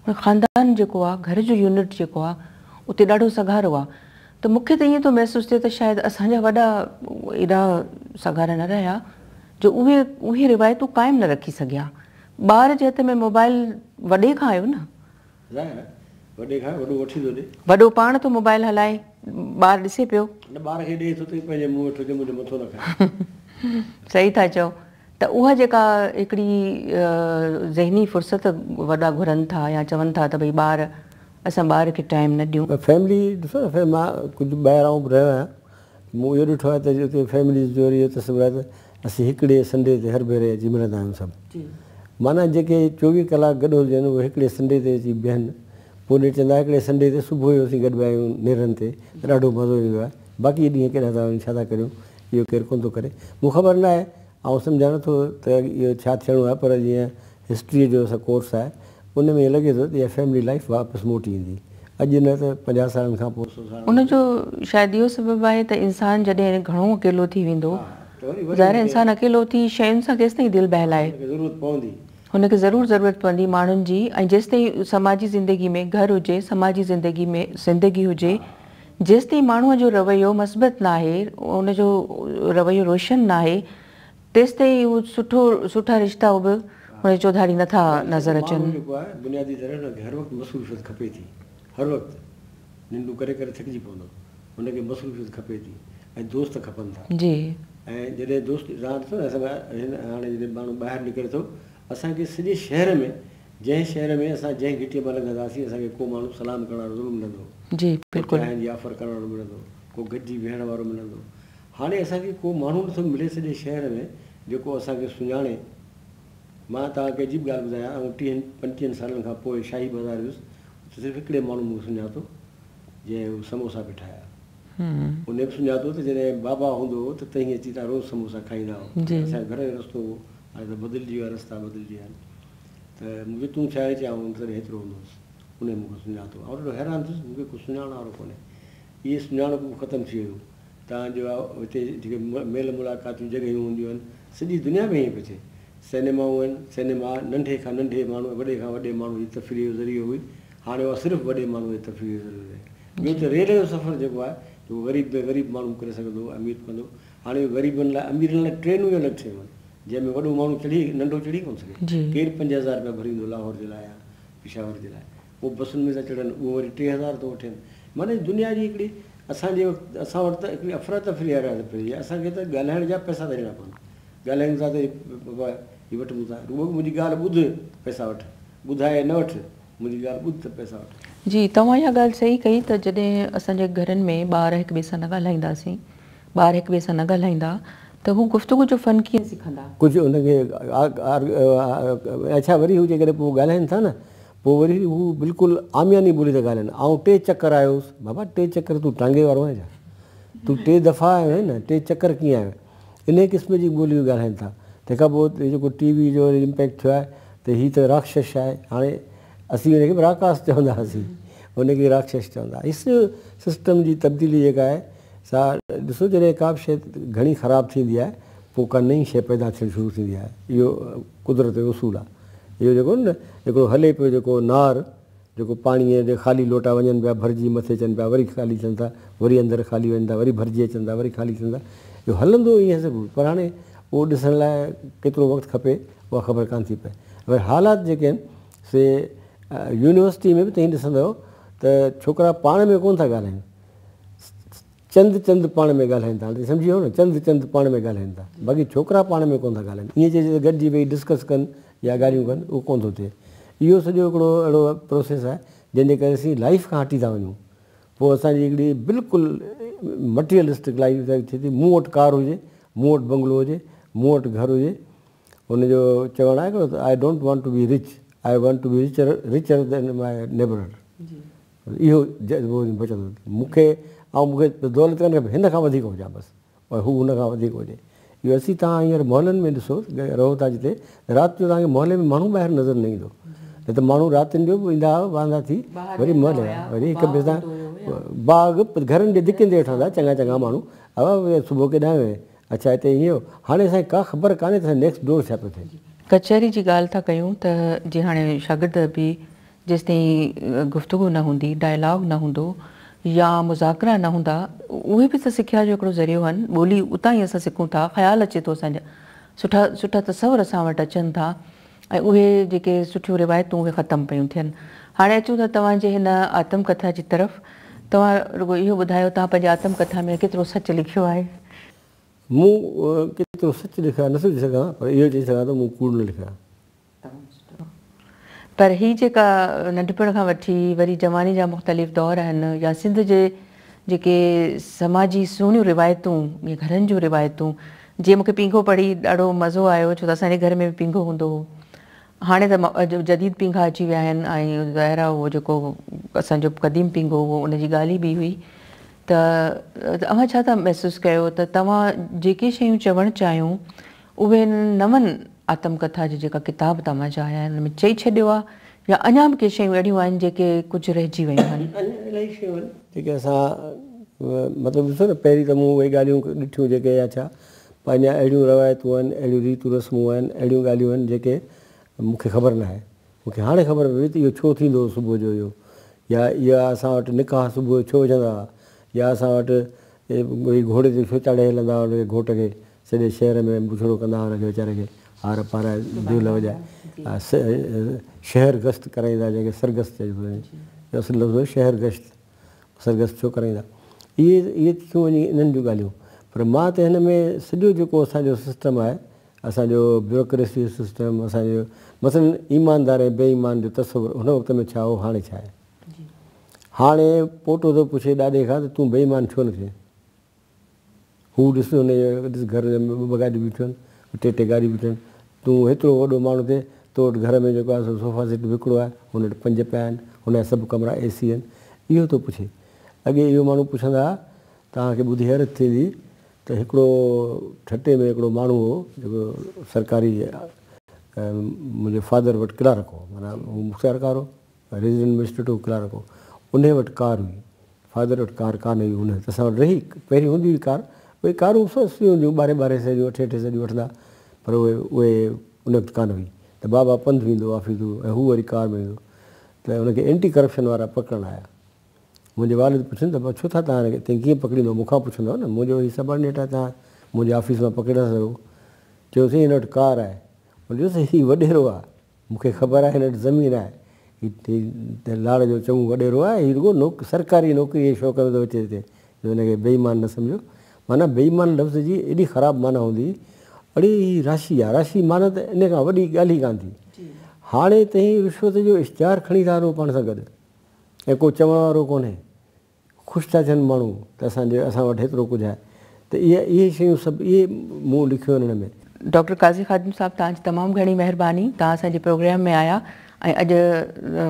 ان خاندان جيڪو آ گهر جو يونٽ جيڪو آ اتي ڏاڍو سگهارو آ ته مون کي ته ائين ٿو محسوس ٿئي ته شايد اسان جا وڏا ايڏا سگهارا نه رهيا جو اهي اهي روايتون قائم نه رکي سگهيا ٻار جي هٿ ۾ موبائل وڏي کان آيو نه. ظاهر آهي وڏي کان وڏو وٺي ٿو ڏي. وڏو پاڻ ٿو موبائل هلائي ٻار ڏسي پيو. نه ٻار کي ڏئي ٿو ته پنهنجي منهن ويٺو چئي منهنجو مٿو نه کاء. صحيح ٿا چئو ته اها جيڪا هڪڙي ذهني فرصت وڏا گهرن ٿا يا چون ٿا ته ڀئي ٻار اسان ٻار کي ٽائيم نه ڏيون. فيملي ڏسو نه مان ڪجهه ٻاهران به رهيو آهيان مون اهو ڏٺو آهي ته اتي فيمليز جو اهو تصور آهي ته اسين هڪڙي سنڊي تي هر ڀيري اچي ملندا آهيون سڀ معنيٰ جيڪي 24 ڪلاڪ گڏ هجن اهي هڪڙي سنڊي تي اچي بيهن پوء نيٺ چوندا هڪڙي سنڊي تي صبح جو اسين گڏ آهيون نيرن تي ته ڏاڍو مزو ايندو آهي باقي ڏينهن ڪيڏانهن ٿا وڃن ڇا ٿا ڪريون اهو ڪير ڪونه ٿو ڪري مون خبر نه آهي آئون سمجهان نٿو ته اهو ڇا ٿيڻو آهي پر جيئن هسٽريء جو اسان ڪورس آهي ان ۾ ائين لڳي ٿو ته اها فيملي لائيف واپس موٽي ايندي اڄ نه ته 50 سالن کان پوء 100 سالن ان جو شايد اهو سبب آهي ته انسان جڏهن گهڻو اڪيلو ٿي ويندو ظاهر آهي انسان اڪيلو ٿي شين سان ڪيستائين دل بهلائي هن کي ضرورت پوندي. هن کي ضرور ضرورت پوندي ماڻهن جي ۽ جيستائين سماجي زندگي ۾ گهر هجي سماجي زندگي ۾ زندگي هجي جيستائين ماڻهوء جو رويو مثبت ناهي ان جو رويو روشن ناهي تيستائين هو سٺو سٺا رشتا به هن جي چوڌاري نه ٿا نظر اچن. ماڻهو جيڪو آهي بنيادي طرح هن کي هر وقت مصروفيت کپي ٿي هر وقت ننڊون ڪري ڪري ٿڪجي پوندو هن کي مصروفيت کپي ٿي ۽ دوست کپن ٿا. جي. ۽ جڏهن دوست توهان ڏسو نه اسان هن هاڻي جڏهن ماڻهو ٻاهر نڪري ٿو اسان کي سڄي شهر ۾ جنهن شهر ۾ اسان جنهن گهٽيء مان لنگهنداسين اسان کي ڪو ماڻهو سلام ڪرڻ وارو ضرور ملندو. جي بلڪل. ڪو چانهه جي آفر ڪرڻ وارو ملندو ڪو گڏجي ويهڻ وارو ملندو. هاڻي اسان کي ڪو ماڻهو نٿو ملي سڄي شهر ۾ جيڪو اسان کي سڃاڻي. مان توهان کي عجيب ڳالهه ٻڌايان، آئون ٽيهن پنجٽيهن سالن کان پوء شاهي بازار ويس، اتي صرف هڪڙي ماڻهو مون کي سڃاتو، جنهن هو سموسا پئي ٺاهيا. ان به سڃاتو ته جڏهن بابا هوندو هو ته تهين اچي توهان روز سموسا کائيندا هئو. اسان جي گهر جو رستو هو، هاڻي ته بدلجي ويو آهي، رستا بدلجي ويا آهن. ته مون چيو تون ڇا آهين؟ چيائين آئون تڏهن هيترو هوندو هوس. انهيء مون کي سڃاتو. آئون ڏاڍو حيران ٿيس، مون کي ڪو سڃاڻڻ وارو ڪونهي. اهي سڃاڻپون به ختم ٿي ويون. تان جو هتي جيڪي ميل ملاقات جون جڳهيون هونديون آهن، سڄي دنيا ۾ ائين پيو ٿئي. سئنيمائون آهن، سئنيما ننڍي کان ننڍي ماڻهو ۽ وڏي کان وڏي ماڻهو جي تفريح جو ذريعو هئي، هاڻي اها صرف وڏي ماڻهو جي تفريح جو ذريعو رهي. ٻيو ته ريل جو سفر جيڪو آهي، جيڪو غريب ۾ غريب ماڻهو به ڪري سگهندو هو، امير به ڪندو هو، هاڻي اهو غريبن لاء اميرن لاء ٽرينون ئي الڳ ٺهيون آهن، جنهن ۾ وڏو ماڻهو چڙهي ننڍو چڙهي ڪونه سگهي. ڪير 5000 رپيا ڀريندو لاهور جي لاء يا پشاور جي لاء. پوء بسن ۾ ٿا چڙهن، اهو وري 3000 ٿو وٺين. معنيٰ دنيا جي هڪڙي اسان جي وقت اسان وٽ ته هڪڙي افراتفري پئي آهي، اسان کي ته ڳالهائڻ جا پئسا ٿا ڏيڻا پون. ڳالهايون ٿا ته بابا هي وٺ مون تان، رڳو منهنجي ڳالهه ٻڌ پئسا وٺ، ٻڌائي نه وٺ، منهنجي ڳالهه ٻڌ ته پئسا وٺ. جي توهان اها ڳالهه صحيح ڪئي ته جڏهن اسان جي گهرن ۾ ٻار هڪ ٻئي سان نه ڳالهائينداسين، ٻار هڪ ٻئي سان نه ڳالهائيندا ته هو گفتگو جو فن ڪيئن سکندا؟ ڪجهه ان کي اڇا وري هو جيڪڏهن پوء ڳالهائين ٿا نه. پوء وري هو بلڪل عامياني ٻولي ٿا ڳالهائن. آئون ٽي چڪر آيو هوس. بابا ٽي چڪر تون ٽانگي وارو آهين ڇا؟ تون ٽي دفعا آيو آهين نه، ٽي چڪر ڪيئن آيو آهين؟ انهيء قسم جي ٻوليون ڳالهائن ٿا. تنهن کان پوء هي جيڪو ٽي وي جو وري امپيڪٽ ٿيو آهي ته هي ته راڪشش آهي. هاڻي اسين ان کي به راڪاس چوندا هئاسين، ان کي راڪشش چوندا. هي سڄو سسٽم جي تبديلي جيڪا آهي سا ڏسو جڏهن ڪا به شيء گهڻي خراب ٿيندي آهي پوء ڪا نئين شيء پيدا ٿيڻ شروع ٿيندي آهي. اهو قدرت جو اصول آهي. اهو جيڪو نه هڪڙو هلي پيو جيڪو نار جيڪو پاڻيء جي خالي لوٽا وڃن پيا ڀرجي مٿي اچن پيا وري خالي ٿين ٿا وري اندر خالي وڃن ٿا وري ڀرجي اچن ٿا وري خالي ٿين ٿا اهو هلندو ائين ضرور پر هاڻي اهو ڏسڻ لاء ڪيترو وقت کپي اها خبر ڪانه ٿي پئي وري حالات جيڪي آهن سي يونيورسٽي ۾ به توهين ڏسندؤ ته ڇوڪرا پاڻ ۾ ڪونه ٿا ڳالهائين چند چند پاڻ ۾ ڳالهائين ٿا، هاڻي سمجهي ويو نه، چند چند پاڻ ۾ ڳالهائين ٿا، باقي ڇوڪرا پاڻ ۾ ڪونه ٿا ڳالهائين، ائين چئجي ته گڏجي ويهي ڊسڪس ڪن يا ڳالهيون ڪن، اهو ڪونه ٿو ٿئي. اهو سڄو هڪڙو اهڙو پروسيس آهي، جنهن جي ڪري اسين لائيف کان هٽي ٿا وڃون. پوء اسان جي هڪڙي بلڪل مٽيريلسٽڪ لائيف ٿئي ٿي، مون وٽ ڪار هجي، مون وٽ بنگلو هجي، مون وٽ گهر هجي. هن جو چوڻ آهي هڪڙو ته I don't want to be rich, I want to be richer, richer than my neighbour. اهو جذبو بچندو مون کي ۽ مون کي دولت ڪانه کپي هن کان وڌيڪ هجان بس ۽ هو هن کان وڌيڪ هجي اهو اسين توهان هينئر محلن ۾ ڏسو رهو ٿا جتي رات جو توهان کي محلي ۾ ماڻهو ٻاهر نظر نه ايندو نه ته ماڻهو راتين جو به ايندا هئا واندا ٿي وري محلي وري هڪ ٻئي سان باغ گهرن جي دڪين تي ويٺا هوندا چڱا چڱا ماڻهو ابا صبح ڪيڏانهن وئين اڇا هتي ائين هو هاڻي اسان کي ڪا خبر ڪانهي ته نيڪسٽ ڊور ڇا پيو ٿئي. ڪچهري جي ڳالهه ٿا ڪيون ته جي هاڻي شاگرد به جيستائين گفتگو نه هوندي، ڊائلاگ نه هوندو يا مذاڪرا نه هوندا، اهي به ته سکيا جو هڪڙو ذريعو آهن، ٻولي اتان ئي اسان سکون ٿا، خيال اچي ٿو اسان جا سٺا سٺا تصور اسان وٽ اچن ٿا ۽ اهي جيڪي سٺيون روايتون اهي ختم پيون ٿين. هاڻي اچون ٿا توهان جي هن آتم ڪٿا جي طرف، توهان رڳو اهو ٻڌايو توهان پنهنجي آتم ڪٿا ۾ ڪيترو سچ لکيو آهي؟ مون ڪيترو سچ لکيو آهي نٿو چئي سگهان پر اهو چئي سگهان ٿو مون ڪوڙ نه لکيو آهي. پر هي جيڪا ننڍپڻ کان وٺي وري جواني جا مختلف دور آهن يا سنڌ جي جيڪي سماجي سهڻيون روايتون يا گهرن جون روايتون جيئن مونکي پينگهو پڙهي ڏاڍو مزو آيو ڇو ته اسان جي گهر ۾ به پينگهو هوندو هو هاڻي ته جديد پينگها اچي ويا آهن ۽ ظاهر آهي اهو جيڪو اسان جو قديم پينگهو هو ان جي ڳالهه ئي ٻي هئي ته اوهان ڇا ٿا محسوس ڪيو ته توهان جيڪي شيون چوڻ چاهيون اهي نون آتم ڪٿا جي جيڪا ڪتاب توهان جا آيا آهن ان ۾ چئي ڇڏيو آهي يا اڃا به ڪي شيون اهڙيون آهن جيڪي ڪجهه رهجي ويون آهن؟ اڃا الاهي شيون آهن جيڪي اسان مطلب ڏسو نه پهرين ته مون اهي ڳالهيون ڏٺيون جيڪي يا ڇا پر اڃا اهڙيون روايتون آهن اهڙيون ريتون رسمون آهن اهڙيون ڳالهيون آهن جيڪي مون کي خبر ناهي مون کي هاڻي خبر پئي ته اهو ڇو ٿيندو هو صبح جو اهو يا اها اسان وٽ نڪاح صبح جو ڇو وجهندا هئا يا اسان وٽ گهوڙي تي ڇو چاڙهي هلندا هئا ان کي گهوٽ کي سڄي شهر ۾ بڇڙو ڪندا هئا ان کي ويچاري کي هار پارائي دهل وڄائي شهر گشت ڪرائيندا جنهن کي سرگشت چئجي ٿو وڃي اصل لفظ هو شهر گشت سرگشت ڇو ڪرائيندا اهي اهي ٿيون وڃي انهن جون ڳالهيون پر مان ته هن ۾ سڄو جيڪو اسان جو سسٽم آهي اسان جو بيوروڪريسي جو سسٽم اسان جو مثلاً ايماندار ۽ بي ايمان جو تصور ان وقت ۾ ڇا هو هاڻي ڇا آهي هاڻي پوٽو ٿو پڇي ڏاڏي کان ته تون بي ايمان ڇو نه ٿئين هو ڏس هن جي ڏس گهر ۾ ٻه ٻه گاڏيون بيٺيون آهن، ٽي ٽي گاڏيون بيٺيون آهن، تون هيترو وڏو ماڻهو ٿئين، تو وٽ گهر ۾ جيڪو آهي سو صوفا سيٽ به هڪڙو آهي، هن وٽ پنج پيا آهن، هن جا سڀ ڪمرا اي سي آهن. اهو ٿو پڇي. اڳي اهو ماڻهو پڇندا ها، توهان کي ٻڌي حيرت ٿيندي ته هڪڙو ٺٽي ۾ هڪڙو ماڻهو هو جيڪو سرڪاري منهنجي فادر وٽ ڪلارڪ هو، معنيٰ هو مختيارڪار هو، ريزيڊنٽ مئجسٽريٽ هو ڪلارڪ هو، انهي وٽ ڪار هئي. فادر وٽ ڪار ڪانه هئي ان ته اسان وٽ رهي پهرين هوندي هئي ڪار اهي ڪارون سستيون هونديون ٻارهين ٻارهين سئي جون اٺين اٺين سئي جون وٺندا پر اهي اهي ان وقت ڪانه هئي ته بابا پنڌ ويندو هو آفيس ۽ هو وري ڪار ۾ ويندو ته ان کي اينٽي ڪرپشن وارا پڪڙڻ آيا منهنجي والد پڇين ته ڇو ٿا توهان هن کي ڪيئن پڪڙيندو مون کان پڇندو نه منهنجو هي سبارڊينيٽ آهي توهان منهنجي آفيس مان پڪڙي نٿا سگهو چيوسين هن وٽ ڪار آهي هن چيو هي وڏيرو آهي مون کي خبر آهي هن وٽ زمين آهي. هي لاڙ جو چڱو وڏيرو آهي. هي رڳو سرڪاري نوڪريء جي شوق ۾ ٿو اچي هتي، جو هن کي بي ايمان نه سمجهو. معنيٰ بي ايمان لفظ جي ايڏي خراب معنيٰ هوندي هئي. اڙي هي راشي آهي. راشي معنيٰ ته ان کان وڏي ڳالهه ئي ڪانه ٿي. هاڻي توهين رشوت جو اشتهار کڻي ٿا هلو پاڻ سان گڏ ۽ ڪو چوڻ وارو ڪونهي. خوش ٿا ٿين ماڻهو ته اسان جي اسان وٽ هيترو ڪجهه آهي ته اهي اهي شيون سڀ اهي مون لکيو آهن ان ۾. ڊاڪٽر قاضي خادم صاحب توهان جي تمام گهڻي مهرباني توهان اسان جي پروگرام ۾ آيا ۽ اڄ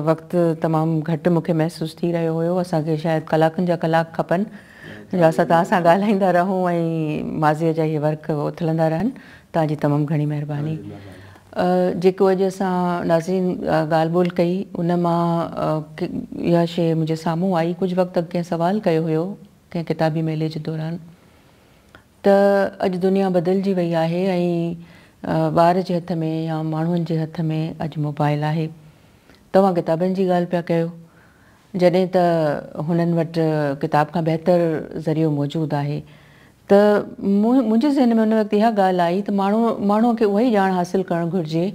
وقت تمام گهٽ مون کي محسوس ٿي رهيو هيو. اسان کي شايد ڪلاڪن جا ڪلاڪ کپن جو اسان توهان سان ڳالهائيندا رهون ۽ ماضيء جا اهي ورق اٿلندا رهن. توهان جي تمام گهڻي مهرباني. جيڪو اڄ اسان ناظرين ڳالهه ٻولهه ڪئي ان مان اها شيء منهنجي سامهون آئي. ڪجهه وقت اڳ ڪنهن سوال ڪيو هيو ڪنهن ڪتابي ميلي جي دوران ته اڄ دنيا بدلجي وئي آهي ۽ ٻار جي هٿ ۾ يا ماڻهن جي هٿ ۾ اڄ موبائل آهي. توهان ڪتابن جي ڳالهه پيا ڪيو جڏهن ته هنن وٽ ڪتاب کان بهتر ذريعو موجود آهي ته منهنجي ذهن ۾ ان وقت اها ڳالهه آئي ته ماڻهو ماڻهوء کي اها ئي ڄاڻ حاصل ڪرڻ گهرجي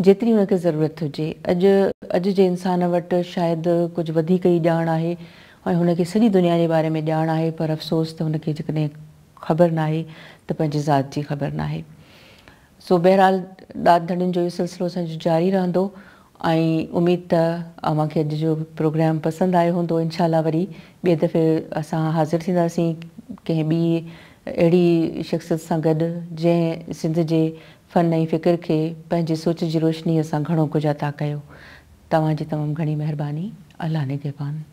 جيتري هن کي ضرورت هجي. اڄ اڄ جي انسان وٽ شايد ڪجهه وڌيڪ ئي ڄاڻ آهي ۽ هن کي سڄي دنيا جي باري ۾ ڄاڻ آهي پر افسوس ته هن کي جيڪڏهن خبر ناهي ته پنهنجي ذات جي خبر ناهي. سو بهرحال ڏات ڌڻين جو اهو سلسلو اسان جو جاري رهندو ۽ اميد ته اوهان کي اڄ جو پروگرام پسند آيو هوندو. انشاء الله وري ٻئي دفعي اسان حاضر ٿينداسين ڪنهن ٻي اهڙي شخصيت سان گڏ جنهن سنڌ جي فن ۽ فڪر کي پنهنجي سوچ جي روشنيء سان گهڻو ڪجهه عطا ڪيو. توهان جي تمام گهڻي مهرباني. الله نگهبان.